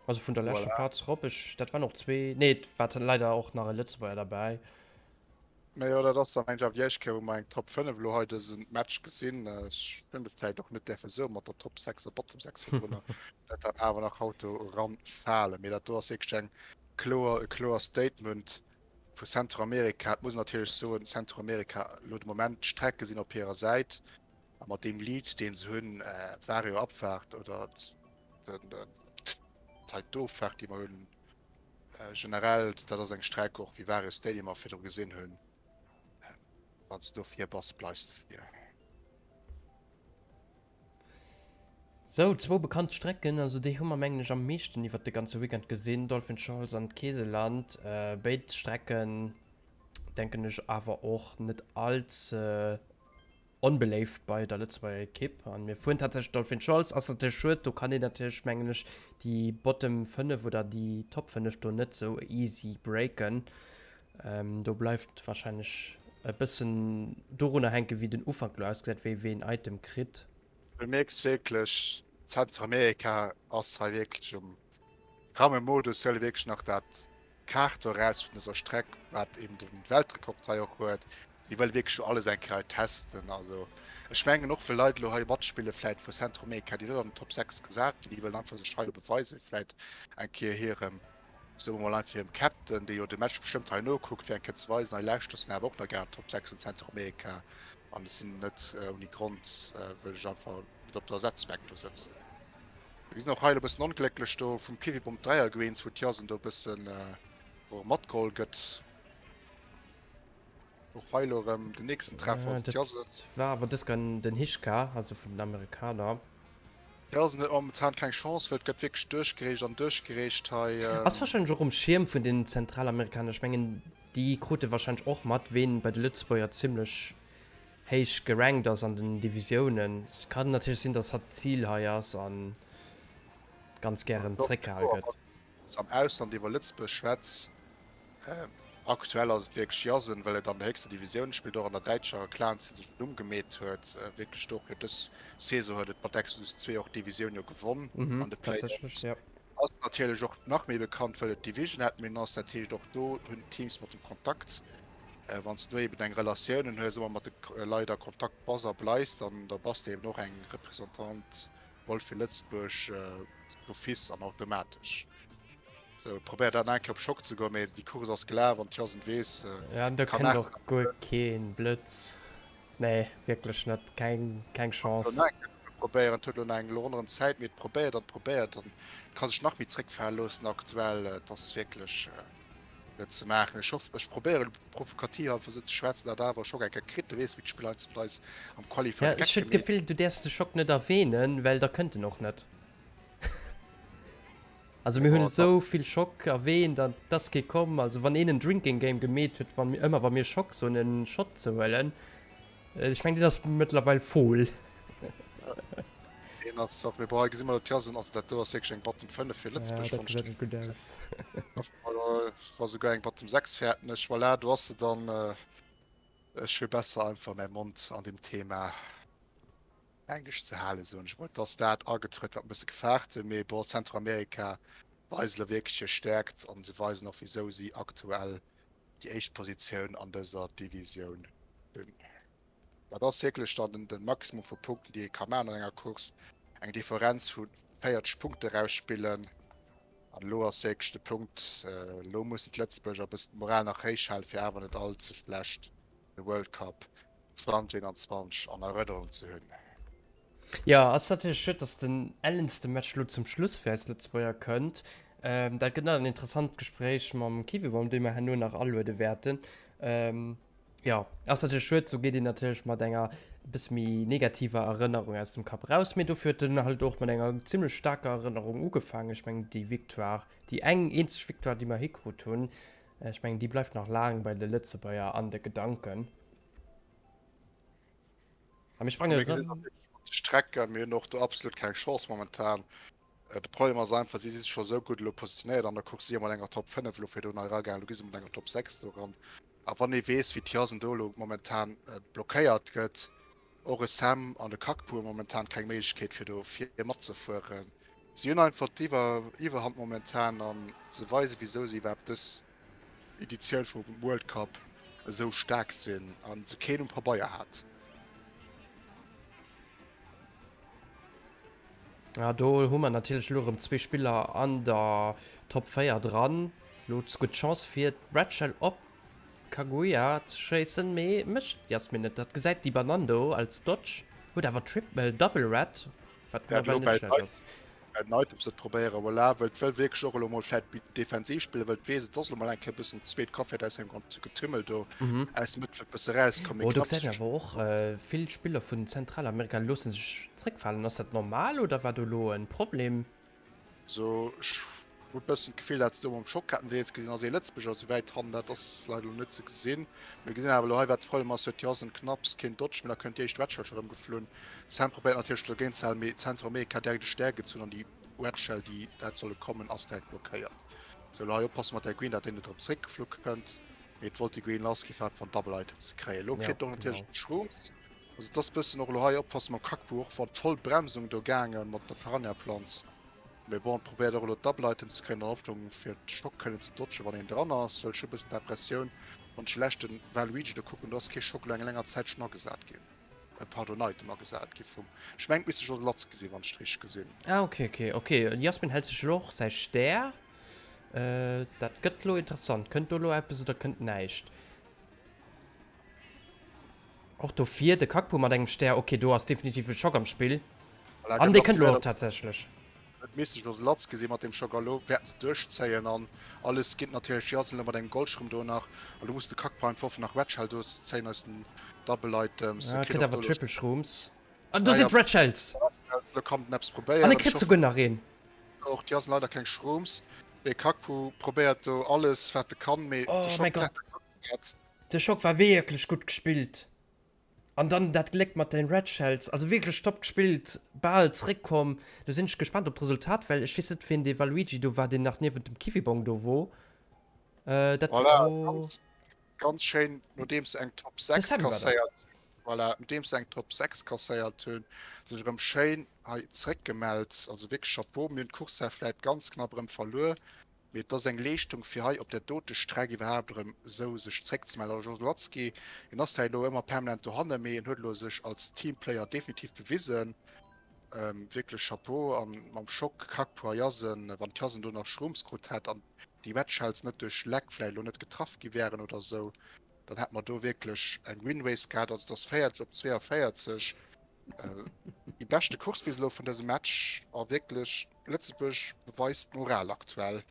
S1: Also vun der leschter voilà. Plaz rop ech dat waren och zwee nee et war leider och nach e Lëtzebuerger derbäi.
S2: Mä jo dat ass dann eng awer déi éischt Kéier wou mer eng Top 5 elo hei dësen Match gesinn. Ech hunn et vläit och net däerfe soen mat der Top 6 a Bottom 6 virdrunner, dat dat awer nach haut do eran falen. Mee dat do ass wierklech eng kloer e kloer Statement vu Centramerika. Et muss een natierlech soen, Centramerika elo de Moment d'Strecke sinn op hirer Säit a mat deem Lead deen se hunn, Vario Abfahrt oder hei d'Offahrt déi mer hunn generell, dat ass eng Streck och wéi Vario Stadium mer virdru gesinn hunn, wann s de do vir bass, bleifs de vir.
S1: Sou, zwou bekannt Strecken, also déi hu mer mengen ech am meeschten iwwert de ganze Weekend gesinn, Dolphin Shoals an d'Keeseland. Béid Strecken denken ech awer och net all ze Onbeléift bei der Lëtzebuerger Ekipp. An mir fueren tatsächlech Dolphin Shoals. Ass natierlech schued, do kann een natierlech, mengen ech, déi Bottom 5 oder déi Top 5 do net sou easy breaken. Do bleift warscheinlech e bëssen dorunner hänken, wéi den Ufank elo ausgesäit, wéi ween Item kritt.
S2: Du mierks wierklech, Zentramerika ass hei wierklech um stramme Modus, huele wierklech nach dat. Kaart do eraus vun dëser Streck, wat eben de Weltrekord hei och huet. Déi wëlle wierklech elo alles eng Kéier hei testen. Also ech mengen och, well Leit elo hei matspille vläit vu Centromeca, déi net an den Top 6 gesat ginn, déi wëllen einfach sech hei elo beweisen, vläit eng Kéier hirem, soe mer mol einfach hirem Captain, dee jo de Match bestëmmt hei nokuckt, fir eng Kéier ze weisen, hei lauschtert, ech sinn awer och nach gär an den Top 6 vun Centromeca an ech sinn net ouni Grond, wëll ech einfach net op der Ersatzbänk do sëtzen. Mir sinn och hei elo e bëssen onglécklech do vum Kiwibomb Dräiergreens, wou d'Jasen do e bëssen och matgeholl gëtt. Och hei elo erëm den nächsten Treffer, also d'Jasen.
S1: Dat war awer dës Kéier den Hischka, also vun den Amerikaner.
S2: D'Jasen huet momentan keng Chance, well et gëtt wierklech duerchgereecht an duerchgereecht hei.
S1: Ass warscheinlech och um Schierm vun den Zentralamerikaner. Ech mengen, déi krute warscheinlech och mat, ween bei de Lëtzebuerger zimmlech héich gerankt ass an den Divisiounen. Et kann natierlech sinn, dass hatt d'Zil hei ass a ganz gären zréckgehal gëtt.
S2: Am Ausland iwwer Lëtzebuerg schwätz. Aktuell ass et wierklech Jasen, well et an der héchster Divisioun spillt, och an der däitscher Clan-Zeen sech en Numm gemeet huet. Wierklech do och jo dës Saison huet et mat Exodus 2 och d'Divisioun jo gewonn an de Playoffs. Ass natierlech och nach méi bekannt, well et Division Admin ass. Dat heescht och do hunn d'Teams mat em Kontakt. Wann s du eben eng Relatiounen hues, ëmmer mat de Leit a Kontakt bass a bleis, dann da bass de eben och eng Représentant Roll fir Lëtzebuerg d'office an automatesch. Sou, probéiert dat nach eng Kéier op Schock ze goen, mee déi Course ass gelaf an d'Jasen weess,
S1: Ja, an do kann kënnt och guer keen Blëtz. Nee, wierklech net. Keng, keng Chance.
S2: Nach eng Kéier probéieren, et huet elo nach eng elo ronderëm Zäit, mee et probéiert an et probéiert an et ka sech nach méi zréckfale loossen aktuell. Et ass wierklech net ze maachen. Ech hoff, ech probéieren elo provokativ einfach esou ze schwätzen, datt awer Schock eng Kéier kritt. Du weess wéi d'Spiller heiansdo mat eis am Qualifying
S1: Ja, ech hunn d'Gefill, du däerfs de Schock net erwähnen, well da kënnt en och net. Also mir hunn esou vill Schock erwähnt an et ass kee komm. Also wann een en Drinking Game gemeet huet, wann ëmmer wa mir Schock soen, en Shot ze huelen, ech mengen deen ass mëttlerweil voll.
S2: Deen ass wat, mee bon, hei gesi mer d'Jasen, also dat do ass wierklech eng Bottom 5 fir Lëtzebuerg,
S1: fannen ech. Ja, dat gesäit net gutt aus.
S2: War souguer eng Bottom 6 fäerten ech. Voilà, do ass se dann. Ech hu besser einfach mäi Mond an deem Thema englesch ze halen, soen ech mol. Et ass dat agetruet, wat mer e bësse gefaart hunn. Mee bon, Zentralamerika weist elo wierklech hir Stäerkt an se weisen och, wisou si aktuell déi éischt Positioun an dëser Divisioun hunn. Dat ass wierklech dann de Maximum vu Punkten, déi ee ka maachen an enger Course, eng Differenz vu 40 Punkte erausspillen. An elo ass wierklech de Punkt, elo mussen d'Lëtzebuerger e bëssen d'Moral nach héich halen, fir awer net all ze schlecht de World Cup 2021 an Erënnerung ze hunn.
S1: Jo, ass natierlech schued, dass den ellenste Match elo zum Schluss fir eis Lëtzebuerger kënnt. Dat gëtt nach en interessant Gespréich mam Kiwibom, dee mer herno nach aluede wäerten. Jo, ass natierlech schued, sou geet een natierlech mat enger e bësse méi negativer Erënnerung aus dem Cup raus, mee dofir huet en halt och mat enger zimmlech staarker Erënnerung ugefaangen. Ech mengen déi Victoire, déi eng eenzeg Victoire déi mer hikrut hunn, ech mengen déi bleift nach laang bei de Lëtzebuerger an de Gedanken. A mir sprange
S2: Mir gesinn
S1: erëm.
S2: Strecken, mir hunn och do absolut keng Chance momentan. De Problem ass einfach, si si scho sou gutt elo positionéiert an der Course, si mat enger Top 5 elo virdrun hei eragaangen, elo gi se mat enger Top 6 do eran. A wann ee weess, wéi d'Jasen do elo momentan blockéiert gëtt, och e Sam an de Kakpu hu momentan keng Méiglechkeet fir do vir matzefueren. Si hunn einfach d'Iwwerhand momentan a se weisen, wisou si iwwerhaapt dës Editioun vum World Cup esou staark sinn a se keen um Pabeier hat.
S1: Ja, do hu mer natierlech elo erëm zwee Spiller an der Top 4 dran. Elo gutt Chance fir d'Red Shell op Kaguya ze schéissen, mee mécht d'Jasmin net. Dat gesäit déi Banann do als Dodge, huet awer Triple, Double Red, wat nawell net schlecht ass.
S2: Bei den Items et probéieren, voilà, well d'wëll wierklech och elo mol vläit defensiv spillen, well d'weess, et ass elo mol eng Kéier e bëssen d'zweet Koff wäert aus engem ganze Getümmel do aus dem Mëttfeld bësse rauskomm,
S1: mee Oh, do gesäit een awer och, vill Spiller vun Zentralamerika loosse sech zréckfalen. Ass dat normal oder war do elo e Problem?
S2: Also ech hu bëssen d'Gefill, dat se do mam Schock haten. Wéi jetzt gesinn ass ee Lëtzebuerger esou wäit hannen, dat ass leider elo net ze gesinn. Mir gesinn awer elo hei wat de Problem ass, huet d'Jasen knapps keen Dodge, mee da kënnt déi éischt Red Shell scho rëm geflunn. Sam probéiert natierlech dogéint ze halen, mee Zentralamerika hat direkt e Stär gezunn an déi Red Shell déi hätt solle kommen ass direkt blockéiert. Sou elo hei oppasse mat der Green, dat déi net erëm zréckgeflu kënnt, mee et wollt déi Green lass gi fir einfach en Double Item ze kréien. Elo kritt och natierlech d'Shrooms, also et ass bëssen och elo hei oppasse mam Kackbuch, wann d'Vollbremsung do gaange mat der Piranha-Planz. Mee bon, probéiert och elo d'Double Items ze kréien an der Hoffnung fir de Schock kënnen ze dodgen wann een dran ass, well ech hu bëssen d'Impressioun wann ech de leschten Waluigi do kucken, do ass kee Schock elo eng länger Zäit schonn agesat ginn, pardon Item agesat gi vum, ech mengen et misst de Joselatzki sinn wann ech et richteg gesinn.
S1: Ah ok ok ok, Jasmin hält sech elo och säi Stär, dat gëtt elo interessant, kënnt do elo eppes oder kënnt näischt? Och do vir de Kakpu mat engem Stär. Ok, do ass definitiv e Schock am Spill. An dee kënnt elo och tatsächlech.
S2: Et misst sech elo latz gesi mat deem Schock a lo wäerten se duerchzéien an alles ginn natierlech. Déi ass elo mat engem Goldschrëm do nach a lo muss de Kakpa einfach hoffen nach Red Shell do ze zéien aus den Double Items.
S1: Ah, kritt awer Triple Shrooms. An do sinn d'Red Shells!
S2: Lo kann den eppes probéieren.
S1: An e kritt souguer nach een.
S2: Och déi ass leider keng Shrooms. De Kakpu probéiert do alles wat e kann, mee de Schock
S1: hat. De Schock war wierklech gutt gespillt an dann dat Gléck mat den Red Shells, also wierklech top gespillt, bal zréck komm. Lo sinn ech gespannt op d'Resultat, well ech weess net wien dee Waluigi do war, deen nach niewent dem Kiwibong do wor. Dat
S2: Voilà, wor ganz, ganz schéin, nodeems se eng Top de 6 Sam war dat. kasséiert, voilà, nodeems se eng Top 6 kasséiert hunn, sech erëm schéin hei zréckgemellt. Also wierklech Chapeau. Mir hunn d'Course zwar vläit ganz knapp erëm verluer, Mee et ass eng Leeschtung, fir hei op där dote Streck iwwerhaapt erëm esou sech zréckzemellen. Also Joselatzki, hien ass hei elo ëmmer permanent dohannen, mee hien huet elo sech als Teamplayer definitiv bewisen. Wierklech Chapeau. A mam Schock Kakpo a Jasen, wann d'Jasen do nach Shrooms krut hätt an déi Red Shells net duerch Leck vläicht elo net getraff gi wären oder esou, dann hätt mer do wierklech eng Winrace gehat. Also et ass 40 op 42. Déi beschte Course bis elo vun dësem Match a wierklech Lëtzebuerg beweist d'Moral aktuell.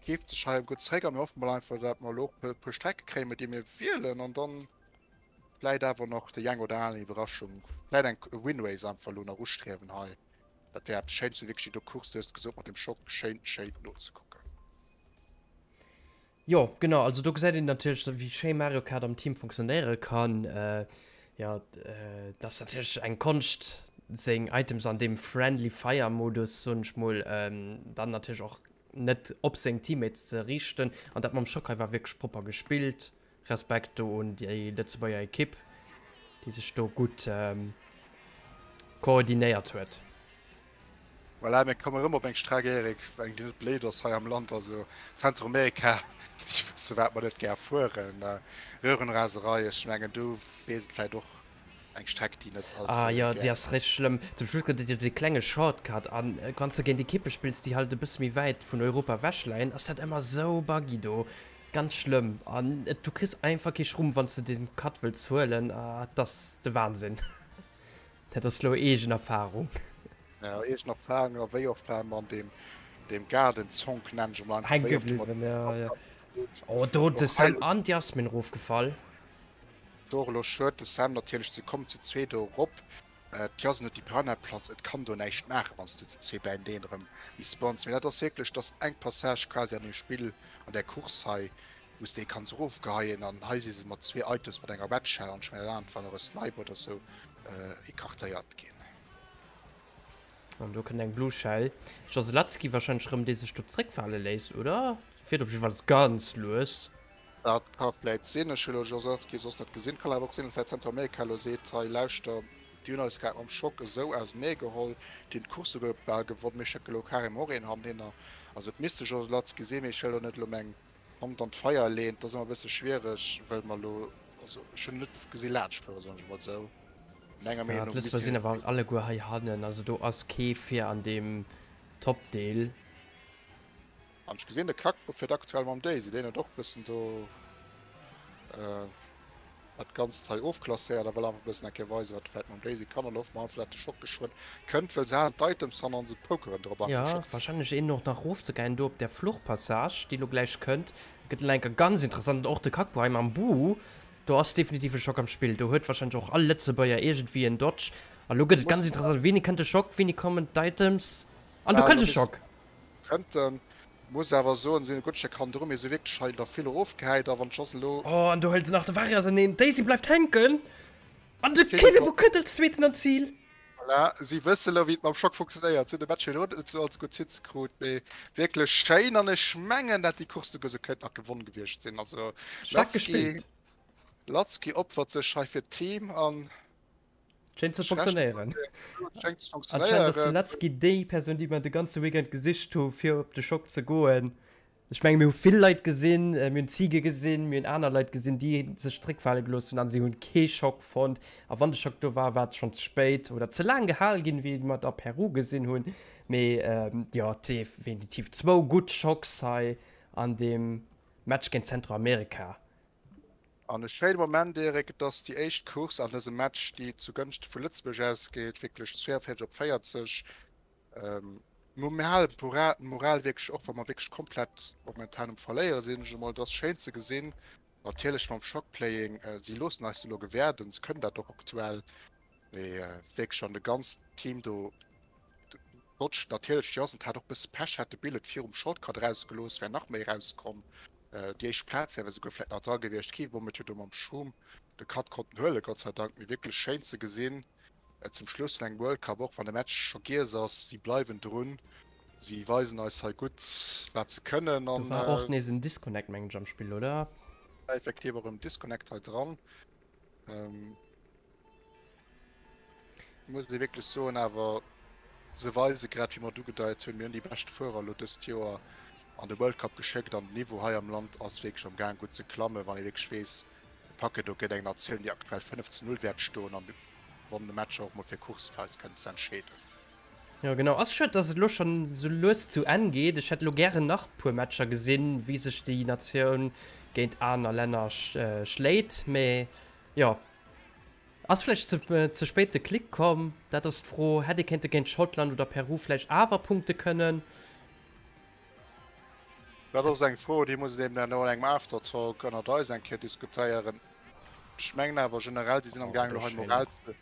S2: Keeft sech hei gutt zréck a mir hoffe mol einfach, dat mer elo och e puer Strecke kréien, bei déi mir wielen an dann vläit awer nach déi eng oder aner Iwwerraschung, vläit eng Winrace einfach elo nach ustriewen hei. Dat wär eppes Schéines, fir wierklech déi do Course, du hues et gesot, mat dem Schock schéin, schéin nozekucken.
S1: Jo, genau, also do gesäit een natierlech, wéi schéi Mario Kart am Team funktionéiere kann. Jo, et ass natierlech eng Konscht, seng Items an deem Friendly Fire Modus, soen ech mol, dann natierlech och net op seng Teammates ze riichten. An dat mam Schock hei war wierklech propper gespillt. Respekt do un déi Lëtzebuerger Ekipp, déi sech do gutt koordinéiert huet.
S2: Voilà, mir kommen erëm op eng Streck, Eric, eng déi net bléid ass hei am Land, also Zentrum-Amerika, ech wësse wat mer net gär fueren, Röhrenraserei, ech mengen du weess et vläit och, eng Streck déi net
S1: all ze Ah jo, déi ass richteg schlëmm. Zum Schluss gëtt et jo dee klenge Shortcut an wann s de géint Ekippe spills, déi halt e bësse méi wäit vun Europa ewech leien, ass dat ëmmer sou buggy do, ganz schlëmm an du kriss einfach kee Schrumm wann s de den Cut wëlls huelen, ah et ass de Wahnsinn. Dat ass lo eegen Erfahrung.
S2: Ja, eegen Erfahrung a wéi oft war mer an deem, deem Gaardenzonk, nennen ech emol einfach,
S1: wéi oft hu mer Hänke bliwwen, ja, ja. Oh, do de Sam an d'Jasmin rofgefall.
S2: Do och elo schued, de Sam natierlech, se kommen zu zwee do erop. D'Jasmin huet déi Piranha-Plants, et kann do näischt maachen, wann s du zu zwee bäineen erëm respawns. Mee dat ass wierklech, dat ass eng Passage quasi an deem Spill, an där Course hei, wou s de ee kanns erofgeheien an hei si se mat zwee Items mat enger Red Shell an ech mengen dat anert war nach e Snipe oder sou ecartéiert ginn.
S1: An do kënnt eng Blue Shell. Joselatzki wahrscheinlech rëm dee sech do zréckfale léisst, oder? Fiert op jiddwer Fall ganz lues.
S2: Dat ka vläit sinn, ech hu lo Joselatzki soss net gesinn. Kann awer och sinn, datt vläit Zentralamerika elo seet, hei lauschter, déi hunn eis grad mam Schock esou ausenee geholl, déi hunn d'Course souguer bal gewonn, mir schécke lo carrément och een hannhinner. Also et misst de Joselatzki sinn, mee ech wëll elo net elo meng Hand an d'Feier leeën, dat ass ëmmer e bësse schwiereg, well mer elo, also ech hunn net gesi laanscht fueren, soen ech emol esou.
S1: Menger Meenung no misst sinn awer alleguer hei hannen, also do ass kee vir an deem Top-Deel.
S2: An ech gesinn de Kakpo fiert aktuell mam Daisy, deen huet och bëssen do. Dat Ganzt hei ofklasséiert a wëll einfach bëssen eng Kéier weisen, wat de vläit mam Daisy kann. An hoffe mer einfach, dat de Schock geschwënn kënnt, wëll se halen d'Items han an se pokeren drop
S1: einfach
S2: Jo,
S1: Schock ze. Wahrscheinlech een och nach rofzegeien do op der Fluchtpassage, déi lo gläich kënnt. Gëtt elo enker ganz interessant. Och de Kakpo hei mam Buu, do ass definitiv e Schock am Spill. Do huet wahrscheinlech och all Lëtzebuerger iergendwéi en Dodge. A lo gëtt et ganz interessant, Wéini kënnt de Schock, wéini kommen d'Items? An do kënnt e Schock!
S2: Kënnt en. Muss awer soen, sinn e gutt Stéck hannendru, mee sou wierklech hei der vill erofgehäit a wann d'Schoss elo.
S1: Oh, an do hëlt en nach de Wario auserneen, d'Daisy bleift hänken an de Kiwibu kënnt als Zweeten an d'Zil.
S2: Voilà, si wësse elo wéi et mam Schock funktionéiert. Si hunn de Match jo elo net sou allze gutt hitzkrut, mee wierklech schéin an ech mengen dat déi Course souguer sou kéint nach gewonn gewiescht sinn. Also
S1: Staark
S2: gespillt. Latzki opfert sech hei fir d'Team an.
S1: Schéint ze funktionéieren. Schéngt ze funktionéieren. Anscheinend ass de Letzky déi Persoun, déi mer de ganze Weekend gesicht hu fir op de Schock ze goen. Ech menge mir hu vill Leit gesinn, mir hunn Zige gesinn, mir hunn aner Leit gesinn, déi sech zréckfale gelooss hunn a si hunn kee Schock fonnt. A wann de Schock do war, war et schonn ze spéit oder ze laang gehal ginn, wéi mer et a Peru gesinn hunn. Mee jo, definitiv zwou gutt Schocks hei an deem Match géint Zentralamerika.
S2: An e schéine Moment, Eric, et ass déi éischt Course an dësem Match, déi zu Gënschte vu Lëtzebuerg ausgeet, wierklech 42 op 40. Mir halen d'Moral wierklech, och wa mer wierklech komplett momentan um Verléiere sinn, ech emol. Et ass schéin ze gesinn, natierlech mam Shockplaying, si loossen eis elo gewäerden, se kënnen dat och aktuell, mee wierklech an de ganzt Team do dodgt natierlech. D'Jasent hat och e bësse Pech, hätt de Bill et virum Shortcut erausgelooss, wär nach méi erauskomm. Déi éischt Plaz wär esouguer vläit nach dra gewiescht. Kiefbom huet jo do mam Schum de Cut konnten huelen, Gott sei Dank. Mee wierklech schéin ze gesinn zum Schluss vun engem World Cup, och wann de Match scho giess ass, si bleiwen drun, si weisen eis hei gutt wat se kënnen.
S1: Do war och nees en Disconnect mengen ech am Spill, oder?
S2: Effektiv och en Disconnect hei dran. Muss ee wierklech soen, awer se weise grad, wéi mer et ugedeit hunn, mir hunn déi bescht Fuerer elo dëst Joer an de World Cup geschéckt an den Niveau hei am Land ass wierklech am Gaang gutt ze klammen, wann ee wierklech weess, de Paquet do géint eng Natioun, déi aktuell 5 zu 0 wäert stoen an gewonnene Matcher och mol fir Course fir eis kënnen ze entscheeden.
S1: Jo genau, ass schued dass et elo schon sou lues zu Enn geet. Ech hätt elo gären nach puer Matcher gesinn wéi sech déi Natioun géint aner Länner schléit, mee jo ass vläicht ze spéit de Klick komm, dat ass d'Fro. Hätt ee kéinte géint Schottland oder Peru vläicht awer punkte kënnen?
S2: Dat ass eng Fro déi muss een eben herno an engem Aftertalk ënnert eis eng Kéier diskutéieren. Ech mengen awer generell si sinn am gaang elo hei Moral ze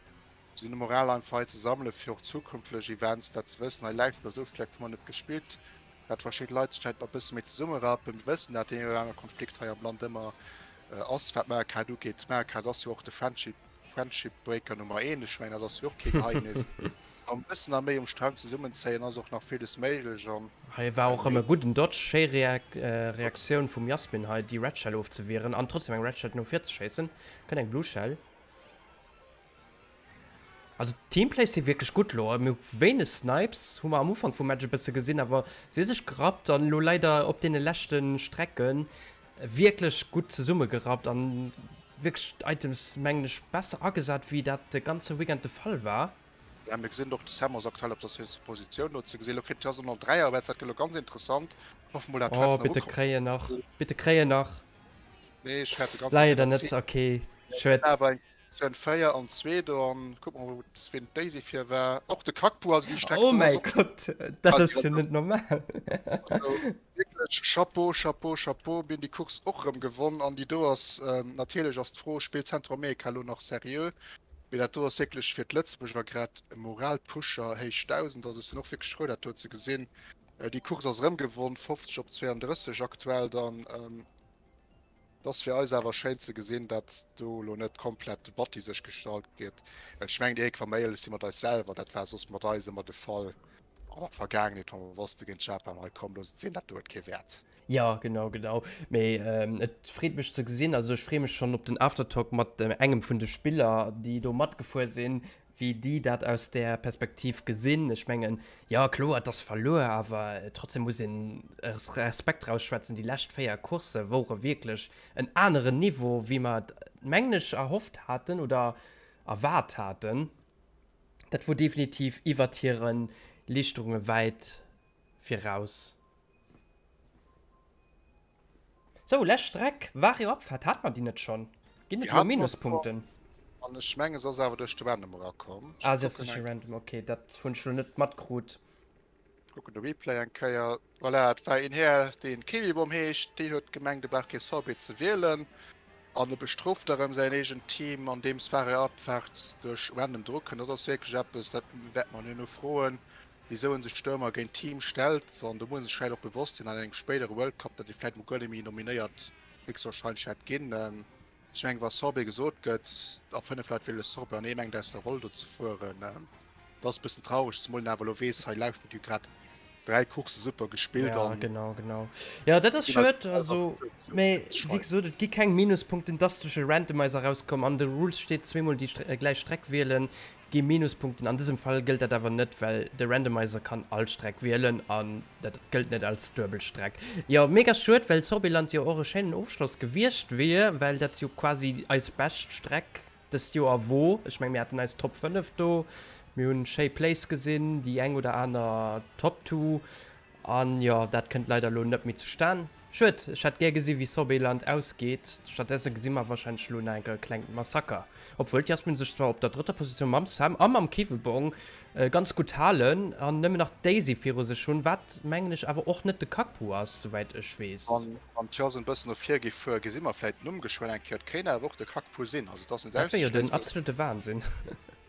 S2: Sinn Moral einfach hei ze sammelen fir och zukünftlech Events dat ze wëssen. Hei läit esou schlecht hu mer net gespillt, dat verschidde Leit sech hätten nach bësse méi zesummerappen. Mir wëssen dat deen een oder anere Konflikt hei am Land ëmmer ass wat Mario Kart ugeet. Mario Kart ass jo och de Friendship Friendship Breaker Nummer 1, ech mengen dat ass jo och kee Geheimnis. Wa mer e bëssen nach méi um Strang zesummenzéien ass och nach villes méiglech an.
S1: Hei war och rëm e gudden Dodge, schéi Reaktioun vum Jasmin hei déi Red Shell ofzewieren an trotzdem eng Red Shell no vir ze schéissen. Kënnt eng Blue Shell. Also d'Teamplays si wierklech gutt elo. Mir hu wéineg Snipes, hu mer am Ufank vum Match e bësse gesinn, awer si hu sech gerappt an elo leider op deene leschte Strecke wierklech gutt zesummegerappt an wierklech d'Items, mengen ech, besser agesat, wéi dat de ganze Weekend de Fall war.
S2: Ja, mir gesinn och de Sam ass aktuell op der zweeter Positioun do ze gesinn. Elo kritt d'Jas och nach Dräierwäerts, dat gëtt elo ganz interessant. Hoffe mol, dat
S1: Oh, d'Schwätz nach bitte ukommt. kréie nach, bitte kréie nach.
S2: Nee, ech fäerte
S1: ganz Leider net, okay, schued.
S2: Awer eng Positioun 4 an 2 do an kuck mol wou ween d'Daisy vir war. Och de Kakbu, also déi
S1: Streck Oh do ass mäi och Gott, dat ass jo net normal.
S2: Also wierklech Chapeau, Chapeau, Chapeau. Mir hunn déi Course och erëm gewonn an déi do ass natierlech ass d'Fro, spillt Zentralamerika elo nach seriö? Mee dat do ass wierklech fir d'Lëtzebuerger grad e Moralpusher héich 1000. Also ech sinn och wierklech frou dat do ze gesinn. Déi Course ass erëm gewonn, 50 op 32 aktuell dann. Et ass fir eis awer schéin ze gesinn, datt do elo net komplett de Batti sech gestallt gëtt. Well ech mengen, Eric, wa mer éierlech si mat eis selwer, dat war soss mat eis ëmmer de Fall an der Vergaangenheet, wa mer wosste géint Japan, hei komm, looss et sinn, dat do huet kee Wäert.
S1: Jo, genau, genau. Mee et freet mech ze gesinn, also ech freeë mech schonn op den Aftertalk mat engem vun de Spiller, déi do matgefuer sinn, wéi déi dat aus där Perspektiv gesinn. Ech mengen, jo, kloer, et ass verluer, awer trotzdem muss een Respekt rausschwätzen. Déi lescht 4 Coursse wore wierklech en aneren Niveau, wéi mer et, mengen ech, erhofft haten oder erwaart haten. Dat wor definitiv iwwert hire Leeschterunge wäit viraus. Sou, lescht Streck, Vario Abfahrt, hat mer déi net schonn? Ginn et elo Minuspunkten?
S2: An ech mengen se ass awer duerch de Random erakomm.
S1: Ah, se ass duerch de Random, ok, dat hunn ech elo net matkrut.
S2: Kucken de Replay eng Kéier. Voilà, et war een Här, deen Kiwibom heescht, deen huet gemengt e brauch kee Sorbet ze wielen an e bestrooft erëm säin eegent Team andeems Vario Abfahrt duerch Random dru kënnt. Dat ass wierklech eppes, dat wäerte mer herno froen. wisou en sech do ëmmer géint Team stellt an do muss en sech vläit och bewosst sinn an engem spéidere World Cup, datt e vläit mol guer net méi nominéiert héchstwahrscheinlech wäert ginn. Ech mengen, wa Sorbet gesot gëtt a 5 Leit wëlle Sorbet an ee mengt aus der Roll do ze fueren, dat ass e bëssen traureg, zemol en awer elo weess, hei lauschtert jo grad 3 Coursse super gespillt
S1: an. Ja, genau, genau. Jo, dat ass schued, also, mee wéi gesot, et gi keng Minuspunkten, et ass duerch e Randomizer erauskomm, an de Rules steet zweemol déi gläich Streck wielen. Gi Minuspunkten. An dësem Fall gëllt dat awer net, well de Randomizer kann all Streck wielen an dat gëllt net als duebel Streck. Jo, mega schued, well Sorbiland jo och e schéinen Ofschloss gewiescht wier, well dat jo quasi eis bescht Streck dëst Joer wor. Ech meng mir haten eis Top 5 do, mir hunn schéi Plays gesinn, déi eng oder aner Top 2 An jo, dat kënnt leider elo net méi zustan. Schued, ech hätt gär gesi wéi Sorbetland ausgeet. Stattdessen gesi mer wahrscheinlech elo nach enker e klengt Massaker. Obwuel d'Jasmin sech zwar op der drëtter Positioun mam Sam a mam Kiwebong ganz gutt halen an nëmmen nach d'Daisy viru sech hunn, wat mengen ech awer och net de Kakpu ass, souwäit ech weess.
S2: Wann d'Jas en bëssen no vir géif fueren, gesi mer vläit den Numm geschwënn eng Kéier. Et kéint awer och de Kakpu sinn, also et ass net
S1: Dat wär jo den auszeschléissen. absolute Wahnsinn.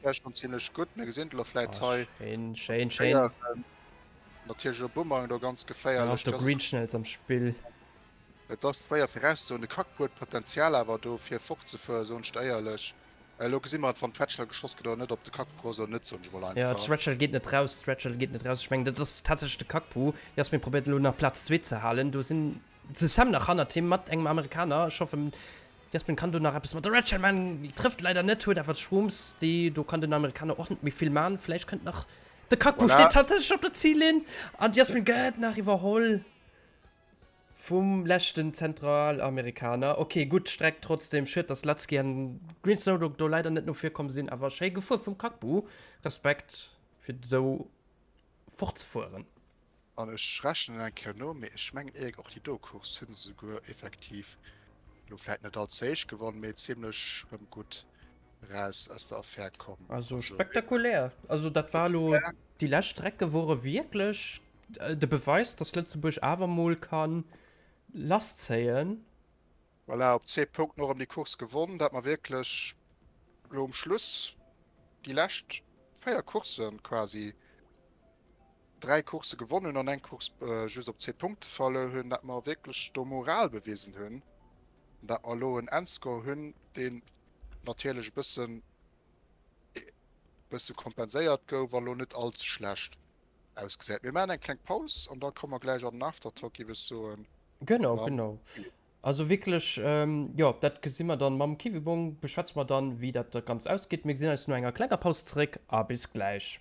S2: Wär schonn zimlech gutt. Mir gesinn et elo vläit hei.
S1: Schéin, schéin, schéin.
S2: Natierlech elo Bumerang do ganz geféierlech.
S1: Ja, och de Green Schnells am Spill.
S2: Et ass schwéier virauszesoen. De Kakpu huet Potenzial awer do fir fortzefueren, soen ech der éierlech. Elo gesi mer et wann d'Retschel geschoss gëtt oder net, ob de Kakpu ass oder net, soen ech mol
S1: einfach. Ja, d'Retschel geet net raus, d'Retschel geet net raus. Ech mengen dat ass tatsächlech de Kakpu. Jasmin probéiert elo nach Plaz zwee ze halen. Do sinn de Sam nach hannert him mat engem Amerikaner. Ech hoffen Jasmin kann do nach eppes mat der Retschel man. Trëfft leider net, huet awer d'Shrooms déi do kann den Amerikaner och net méi vill man. Vläicht kënnt nach De Kakpu steet tatsächlech op der Zillinn an d'Jasmin gëtt nach iwwerholl vum leschten Zentralamerikaner. Ok, gutt Streck trotzdem. Schued, dass Latzky an Green Snowdog do leider net no vir komm sinn, awer schéi gefuer vum Kakpu. Respekt fir esou fortzefueren.
S2: An ech rechnen eng Kéier no, mee ech mengen Eric, och déi do Course hunn se souguer effektiv elo vläit net all ze héich gewonn, mee zimlech rëm gutt raus aus der Affär komm.
S1: Also spektakulär. Also dat war elo, déi lescht Strecke wore wierklech de Beweis, dass Lëtzebuerg awer mol ka lasszéien.
S2: Voilà, op zwee Punkten och ëm déi Course gewonn, dat mer wierklech elo um Schluss déi lescht 4 Courssen quasi 3 Coursse gewonnen hunn an eng Course just op zwee Punkte verluer hunn, dat mer wierklech do Moral bewisen hunn an dat mer elo en Endscore hunn, deen natierlech e bëssen bësse kompenséiert gouf a lo net all ze schlecht ausgesäit. Mir maachen eng kleng Paus an da komme mer gläich an den Aftertalk, géif ech soen.
S1: Genau, genau. Also wierklech, jo, dat gesi mer dann mam Kiwibong, beschwätze mer dann, wéi dat Ganzt ausgeet. Mir gesinn eis no enger klenger Paus zeréck a bis gläich.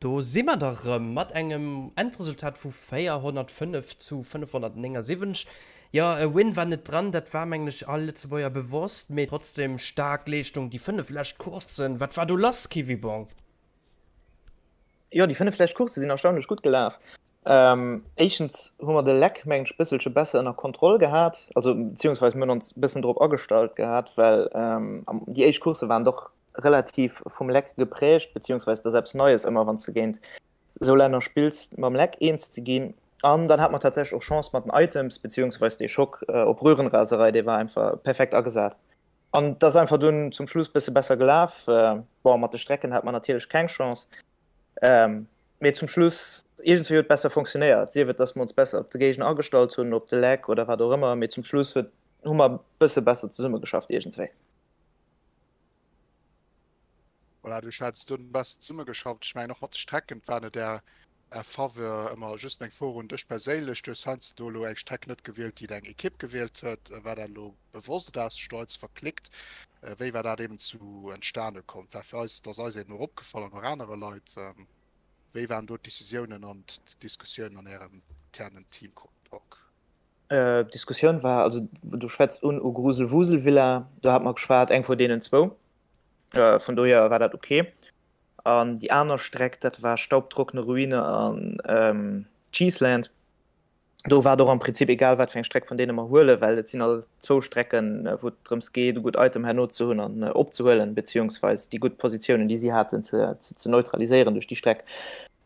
S1: Do si mer da rëm mat engem Endresultat vu 405 zu 579. Jo, e Win war net dran, dat war mengen ech all Lëtzebuerger bewosst, mee trotzdem staark Leeschtung déi 5 lescht Courssen. Wat war do lass, Kiwibong?
S3: Jo, déi 5 lescht Coursse sinn erstaunlech gutt gelaf. Éischtens hu mer de Leck, mengen ech, bësselche besser ënner Kontroll gehat, also beziehungsweise mir hunn ons bëssen drop agestallt gehat, well déi éischt Coursse waren doch relativ vum Leck geprägt, beziehungsweise et ass eppes Neies ëmmer, wann s de géint esou Länner spills, mam Leck eens ze ginn. An dann hat mer tatsächlech och Chance mat den Items, beziehungsweise dee Schock op Röhrenraserei, dee war einfach perfekt agesat. An et ass einfach dunn zum Schluss bësse besser gelaf. Bon, mat de Strecken hat mer natierlech keng Chance, mee zum Schluss iergendswéi huet besser funktionéiert, sief et, dass mer ons besser op de Géigner agestallt hunn, op de Lag oder wat och ëmmer, mee zum Schluss huet hu mer bësse besser zesummegeschafft iergendswéi.
S2: Voilà, du schwätz dunn besser zesummegeschafft. Ech mengen och mat de Strecken, et war net är är Faveur. Ëmmer just meng Fro un dech perséinlech, du hues heiansdo do elo eng Streck net gewielt, déi deng Ekipp gewielt huet. War dat elo bewosst oder has de dech do eins verklickt? Wéi war dat eben zu entstane komm? War fir eis, et ass eis eben och opgefall an och anere Leit. Wéi waren do d'Decisiounen an d'Diskussiounen an ärem internen Team-Talk?
S3: D'Diskussioun war, also du schwätz un u Gruselwuselvilla, do hat mer geschwat, eng vu deenen zwou, vun dohier war dat ok. An déi aner Streck, dat war Staubtrockene Ruine an Cheeseland. Do war et och am Prinzip egal, wat fir eng Streck vun deene mer huelen, well et sinn all zwou Strecken, wou et drëms geet, e gutt Item herno ze hunn an opzehuelen, beziehungsweis déi gutt Positiounen, déi si haten, ze neutraliséieren duerch déi Streck.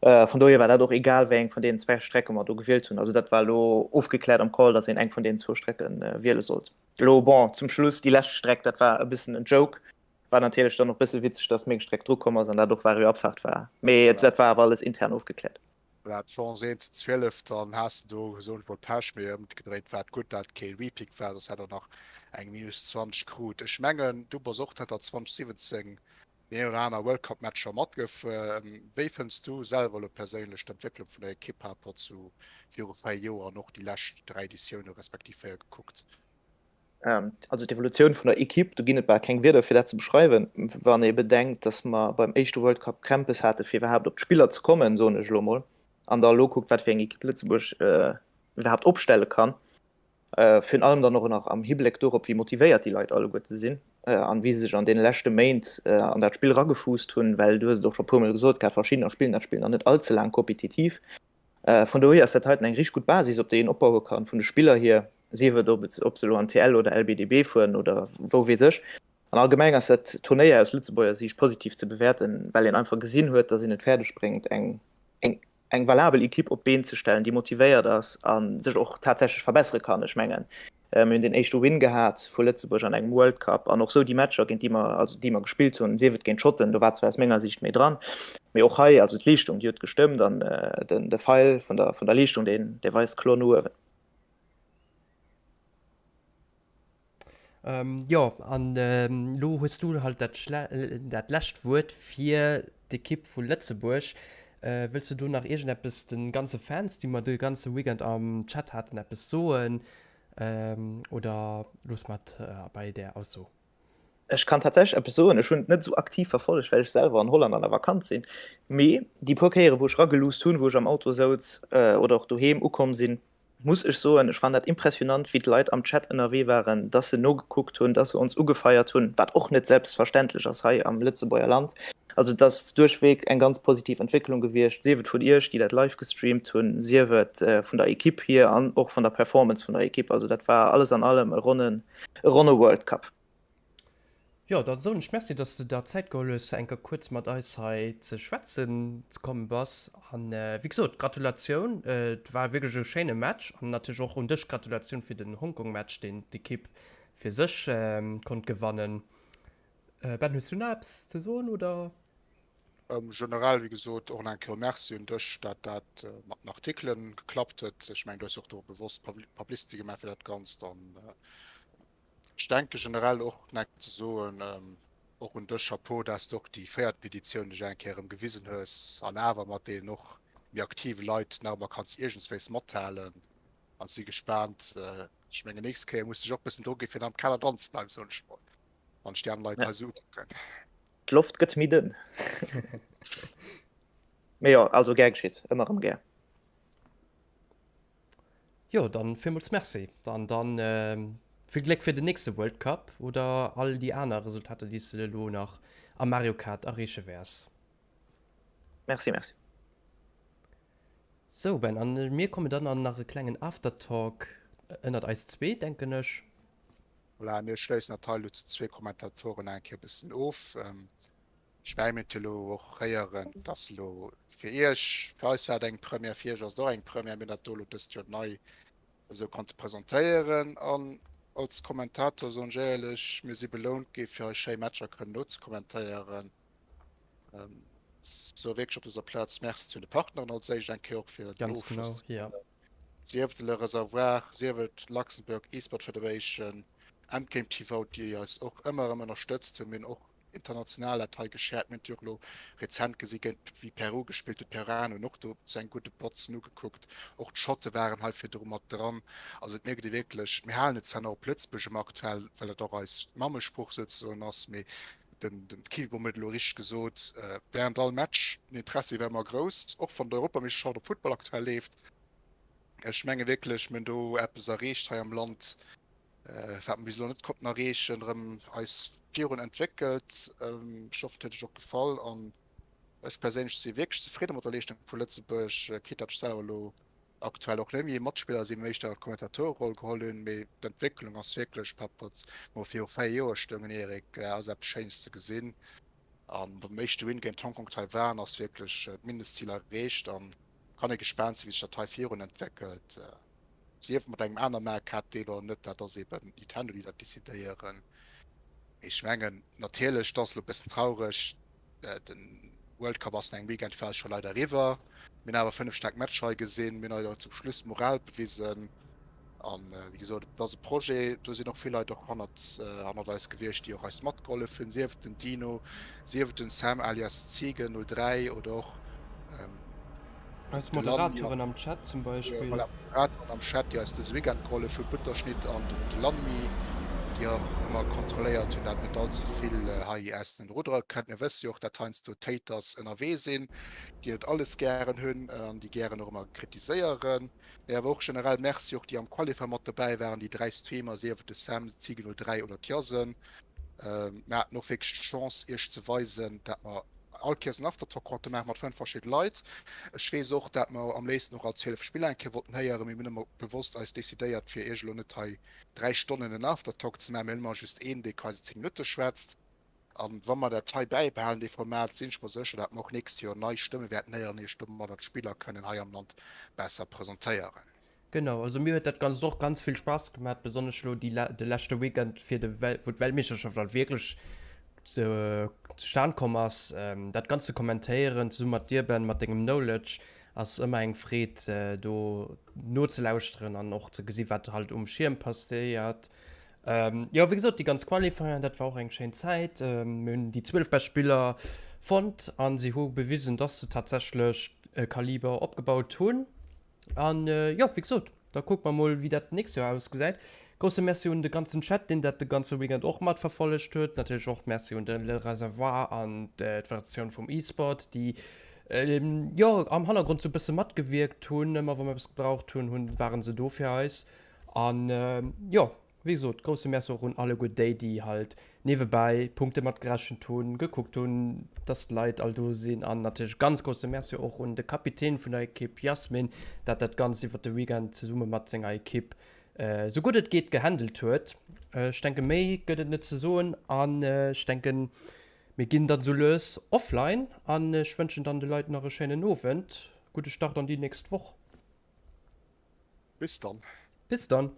S3: Vun dohier war dat och egal, wéi eng vun deenen zwä Strecke mer do gewielt hunn. Also dat war elo ofgekläert am Call, datt een eng vun deenen zwou Strecke wiele sollt. Elo, bon, zum Schluss déi lescht Streck, dat war e bëssen en Joke. War natierlech dann och bësse witzeg, datt meng Streck drukomm ass an dat och Vario Abfahrt war. Mee dat war awer alles intern ofgekläert.
S2: Voilà, d'Chance 1 zu 12, dann has de do, soen ech mol, Pech, mee ëmgedréit war et gutt, dat et kee Repick war, soss hätt der nach eng minus 20 krut. Ech mengen, du bass och zanter 2017 deen een oder aner World Cup Matcher matgefuer. Wéi fënns du selwer elo perséinlech d'Entwécklung vun der Ekipp par rapport zu viru 4 Joer an och déi lescht 3 Editioune respektiv 4 gekuckt?
S3: Also d'Evolutioun vun der Ekipp, do ginn et bal keng Wierder fir dat ze beschreiwen, wann ee bedenkt, datt mer beim éischte World Cup Krämpes hate fir iwwerhaapt op d'Spiller ze kommen, soen ech elo mol, an da elo kuckt wat fir eng Ekipp Lëtzebuerg iwwerhaapt opstelle kann. Virun allem dann och nach am Hibléck dorop, wéi motivéiert déi Leit alleguerte sinn an wéi se sech an deene leschte Méint an dat Spill eragefuusst hunn, well du hues et och scho e puermol gesot gehat, verschiddener spillen dat Spill nach net all ze laang kompetitiv. Vun dohier ass dat heiten eng richteg gutt Basis, op déi een opbaue kann, vun de Spiller hier, sief et ob se elo an TL oder LBDB fueren oder wou weess ech. An allgemeng ass dat Turnéier aus Lëtzebuerger Siicht positiv ze bewäerten, well een einfach gesinn huet, datt een et fäerdeg bréngt, eng eng valabel Equipe op d'Been ze stellen, déi motivéiert ass a sech och tatsächlech verbessere kann. Ech mengen, mir hunn den éischte Win gehat vu Lëtzebuerg an engem World Cup an och sou déi Matcher, géint déi mer, also déi mer gespillt hunn, sief et géint d'Schotten, do war zwar aus menger Siicht méi dran, mee och hei, also d'Leeschtung, déi huet gestëmmt an den de Feil vun der vun der Leeschtung, deen dee weist kloer no uewen.
S1: Jo, an elo hues du halt dat dat lescht Wuert fir d'Ekipp vu Lëtzebuerg. Wëlls de do nach iergendeppes de ganze Fans, déi mer de ganze Weekend am Chat haten, eppes soen oder loosse mer et bei där Ausso?
S3: Ech kann tatsächlech eppes soen, ech hunn et net esou aktiv verfollegt, well ech selwer an Holland an der Vakanz sinn, mee déi puer Kéiere wou ech erageluusst hunn, wou ech am Auto souz oder och doheem ukomm sinn, muss ech soen, ech fannen dat impressionant, wéi d'Leit am Chat ënnerwee waren, dass se nogekuckt hunn, dass se ons ugefeiert hunn, wat och net selbstverständlech ass hei am Lëtzebuerger Land. Also et ass duerchweg eng ganz positiv Entwécklung gewiescht, sief et vun iech, déi dat live gestreamt hunn, sief et vun der Equipe hier an och vun der Performance vun der Equipe. Also dat war alles an allem e ronnen, e ronne World Cup.
S1: Jo, da soen ech Merci, dass de der Zäit geholl hues, fir eng Kéier kuerz mat eis hei ze schwätzen ze komme bass. An wéi gesot, Gratulatioun, et war wierklech e schéine Match. An natierlech och un dech Gratulatioun fir den Hongkong-Match, deen d'Ekipp fir sech konnt gewannen. Ben, hues du nach eppes ze soen, oder?
S2: Generell, wéi gesot, och nach eng Kéier Merci un dech, dat dat mat den Artikelen geklappt huet. Ech mengen, du hues jo och do bewosst Publicity gemaach fir dat Ganzt. An Ech denke generell och nach ze soen, och un dech Chapeau, dass de och déi véiert Editioun dech eng Kéier erëm gewisen hues an awer mat deenen och méi aktive Leit nach ëmmer kanns iergendswéis mathalen an si gespaant. Ech mengen nächst Kéier muss dech och bëssen Drock gi fir am Kader dran ze bleiwen, soen ech mol, wann ech déi aner Leit hei esou ukucken.
S3: D'Loft gëtt méi dënn. Mee jo, also gär geschitt, ëmmer erëm gär.
S1: Jo, dann villmools Merci an dann vill Gléck fir den nächste World Cup oder all déi aner Resultater, déi s de elo nach am Mario Kart erreeche wäers.
S3: Merci, merci.
S1: Sou Ben, an mir kommen dann an nach e klengen Aftertalk ënnert eis zwee, denken ech.
S2: Voilà, mir schléissen dat hei elo zu zwee Kommentatoren eng Kéier e bëssen of. Ech mengen, mir hunn et jo elo och héieren, dass elo fir Iech, fir eis war et eng Première, fir Iech ass et och eng Première, mir hunn dat do elo dëst Joer nei esou konnte presentéieren. An als Kommentator soen ech éierlech, mir si belount gi fir eis schéi Matcher kënnen nozekommentéieren. Sou wierklech op dëser Plaz Merci un de Partneren als éischt eng Kéier och fir den
S1: Ganz genau,
S2: Ofschloss.
S1: ja.
S2: Sief et de Le Reservoir, sief et Luxembourg eSport Federation, Endgame TV, déi eis och ëmmer erëm ënnerstëtzt hunn. Mir hunn och international dat hei geshared. Mir hunn et jo och elo rezent gesi géint wie Peru gespillt huet. D'Peruaner hunn och do zu engem gudde Botzen ugekuckt. Och d'Schotte waren hei virdru mat dran. Also et mierkt ee wierklech, mir halen et zwar nach op Lëtzebuerg ëmmer aktuell, well dat och eis Mammesprooch souzesoen ass, mee den Kiwibom huet elo richteg gesot, während all Match, den Interessi war ëmmer grouss, och wann d'Europameeschterschaft op Futtball aktuell leeft. Ech menge wierklech, mir hunn do eppes erreecht hei am Land, wat mer bis elo net konnten erreechen, erëm eis virun entwéckelt. Ech hoffen, et huet iech och gefall an ech perséinlech si wierklech zefridde mat der Leeschtung vu Lëtzebuerg, quitte datt ech selwer elo aktuell och net méi Matspiller sinn, mee éischter d'Kommentatoreroll geholl hunn. Mee d'Entwécklung ass wierklech par rapport wou mer viru 4 Joer stoungen, Eric, ass eppes Schéines ze gesinn. An beim éischte Win géint Hongkong Taiwan ass wierklech d'Mindestzil erreecht an kann ee gespaant sinn, wéi sech dat hei virun entwéckelt. Sief et mat engem aner Mario-Kart-Deel oder net, dat ass eben Nintendo, déi dat decidéieren. Mee ech mengen natierlech, et ass elo e bëssen traureg, Den World Cup ass no engem Weekend fir eis scho leider eriwwer. Mir hunn awer 5 staark Matcher hei gesinn. Mir hunn eis och zum Schluss Moral bewisen. An wéi gesot, et ass e Projet, do sinn och vill Leit och hannert, hannert eis gewiescht, déi och eis matgehollef hunn, sief et den Dino, sief et den Sam alias Ziege03 oder och
S1: Eis Moderatoren am Chat zum Beispill.
S2: Voilà, Moderatoren am Chat, déi eis dëse Weekend gehollef hunn, Butterschnitt an den Lanmi, déi och ëmmer kontrolléiert hunn, dat net all ze vill hei aus den Ruddere kënnt. Mir wësse jo och, dat heiansdo d'Haters ënnerwee sinn, déi net alles gären hunn an déi gären och ëmmer kritiséieren. Mee awer och generell Merci och déi am Qualify mat dobäi waren, déi 3 Streamer, sief et de Sam, Ziege03 oder d'Jasen. Mir haten och wierklech d'Chance, Iech ze weisen, dat mer all Kéiers en Aftertalk konnte maache mat 5 verschidde Leit. Ech weess och, dat mer am léifsten och all 12 Spiller eng Kéier wollten héieren. Mir hunn ëmmer bewosst eis decidéiert, fir Iech elo net hei 3 Stonnen en Aftertalk ze maachen. Mir hunn ëmmer just een, dee quasi 10 Minutte schwätzt. A wa mer dat hei bäibehalen, dee Format, sinn ech mer sécher, dat mer och nächst Joer nei Stëmme wäerten héieren, Iech domadder d'Spiller kënnen hei am Land besser presentéieren.
S1: Genau, also mir huet dat Ganzt och ganz vill Spaass gemat, besonnesch elo déi de leschte Weekend fir de Wel wou d'Weltmeeschterschaft halt wierklech zu zustan komm ass. Dat Ganzt ze kommentéieren zesumme mat dir Ben, mat dengem Knowledge, ass ëmmer eng Freed do nozelauschteren an och ze gesi wat halt um Schierm passéiert. Jo, wéi gesot, déi ganz Qualifier, dat war och eng schéin Zäit. Mir hunn déi 12 bescht Spiller fonnt a si hu bewisen, dass se tatsächlech e Kaliber opgebaut hunn. An jo, wéi gesot, da kucke mer mol, wéi dat d'nächst Joer ausgesäit. Grousse Merci un de ganzen Chat, deen dat de ganze Weekend och mat verfollegt huet. Natierlech och Merci un de Le Reservoir an d'Federatioun vum E-Sport, déi jo am Hannergrond sou e bësse matgewierkt hunn. Ëmmer wa mer eppes gebraucht hunn, hunn, ware se do fir eis. An jo, Wéi gesot, grousse Merci och un alleguer déi, déi halt niewebäi Punkte matgerechent hunn, gekuckt hunn, dass d'Leit all do sinn. An natierlech ganz grousse Merci och un de Kapitän vun der Ekipp Jasmin, dat dat Ganzt iwwert de Weekend zesumme mat senger Ekipp sou gutt et geet gehandelt huet. Ech denke méi gëtt et net ze soen an ech denken mir ginn dann sou lues offline an ech wënschen dann de Leit nach e schéinen Owend, gudde Start an déi nächst Woch.
S2: Bis dann.
S1: Bis dann.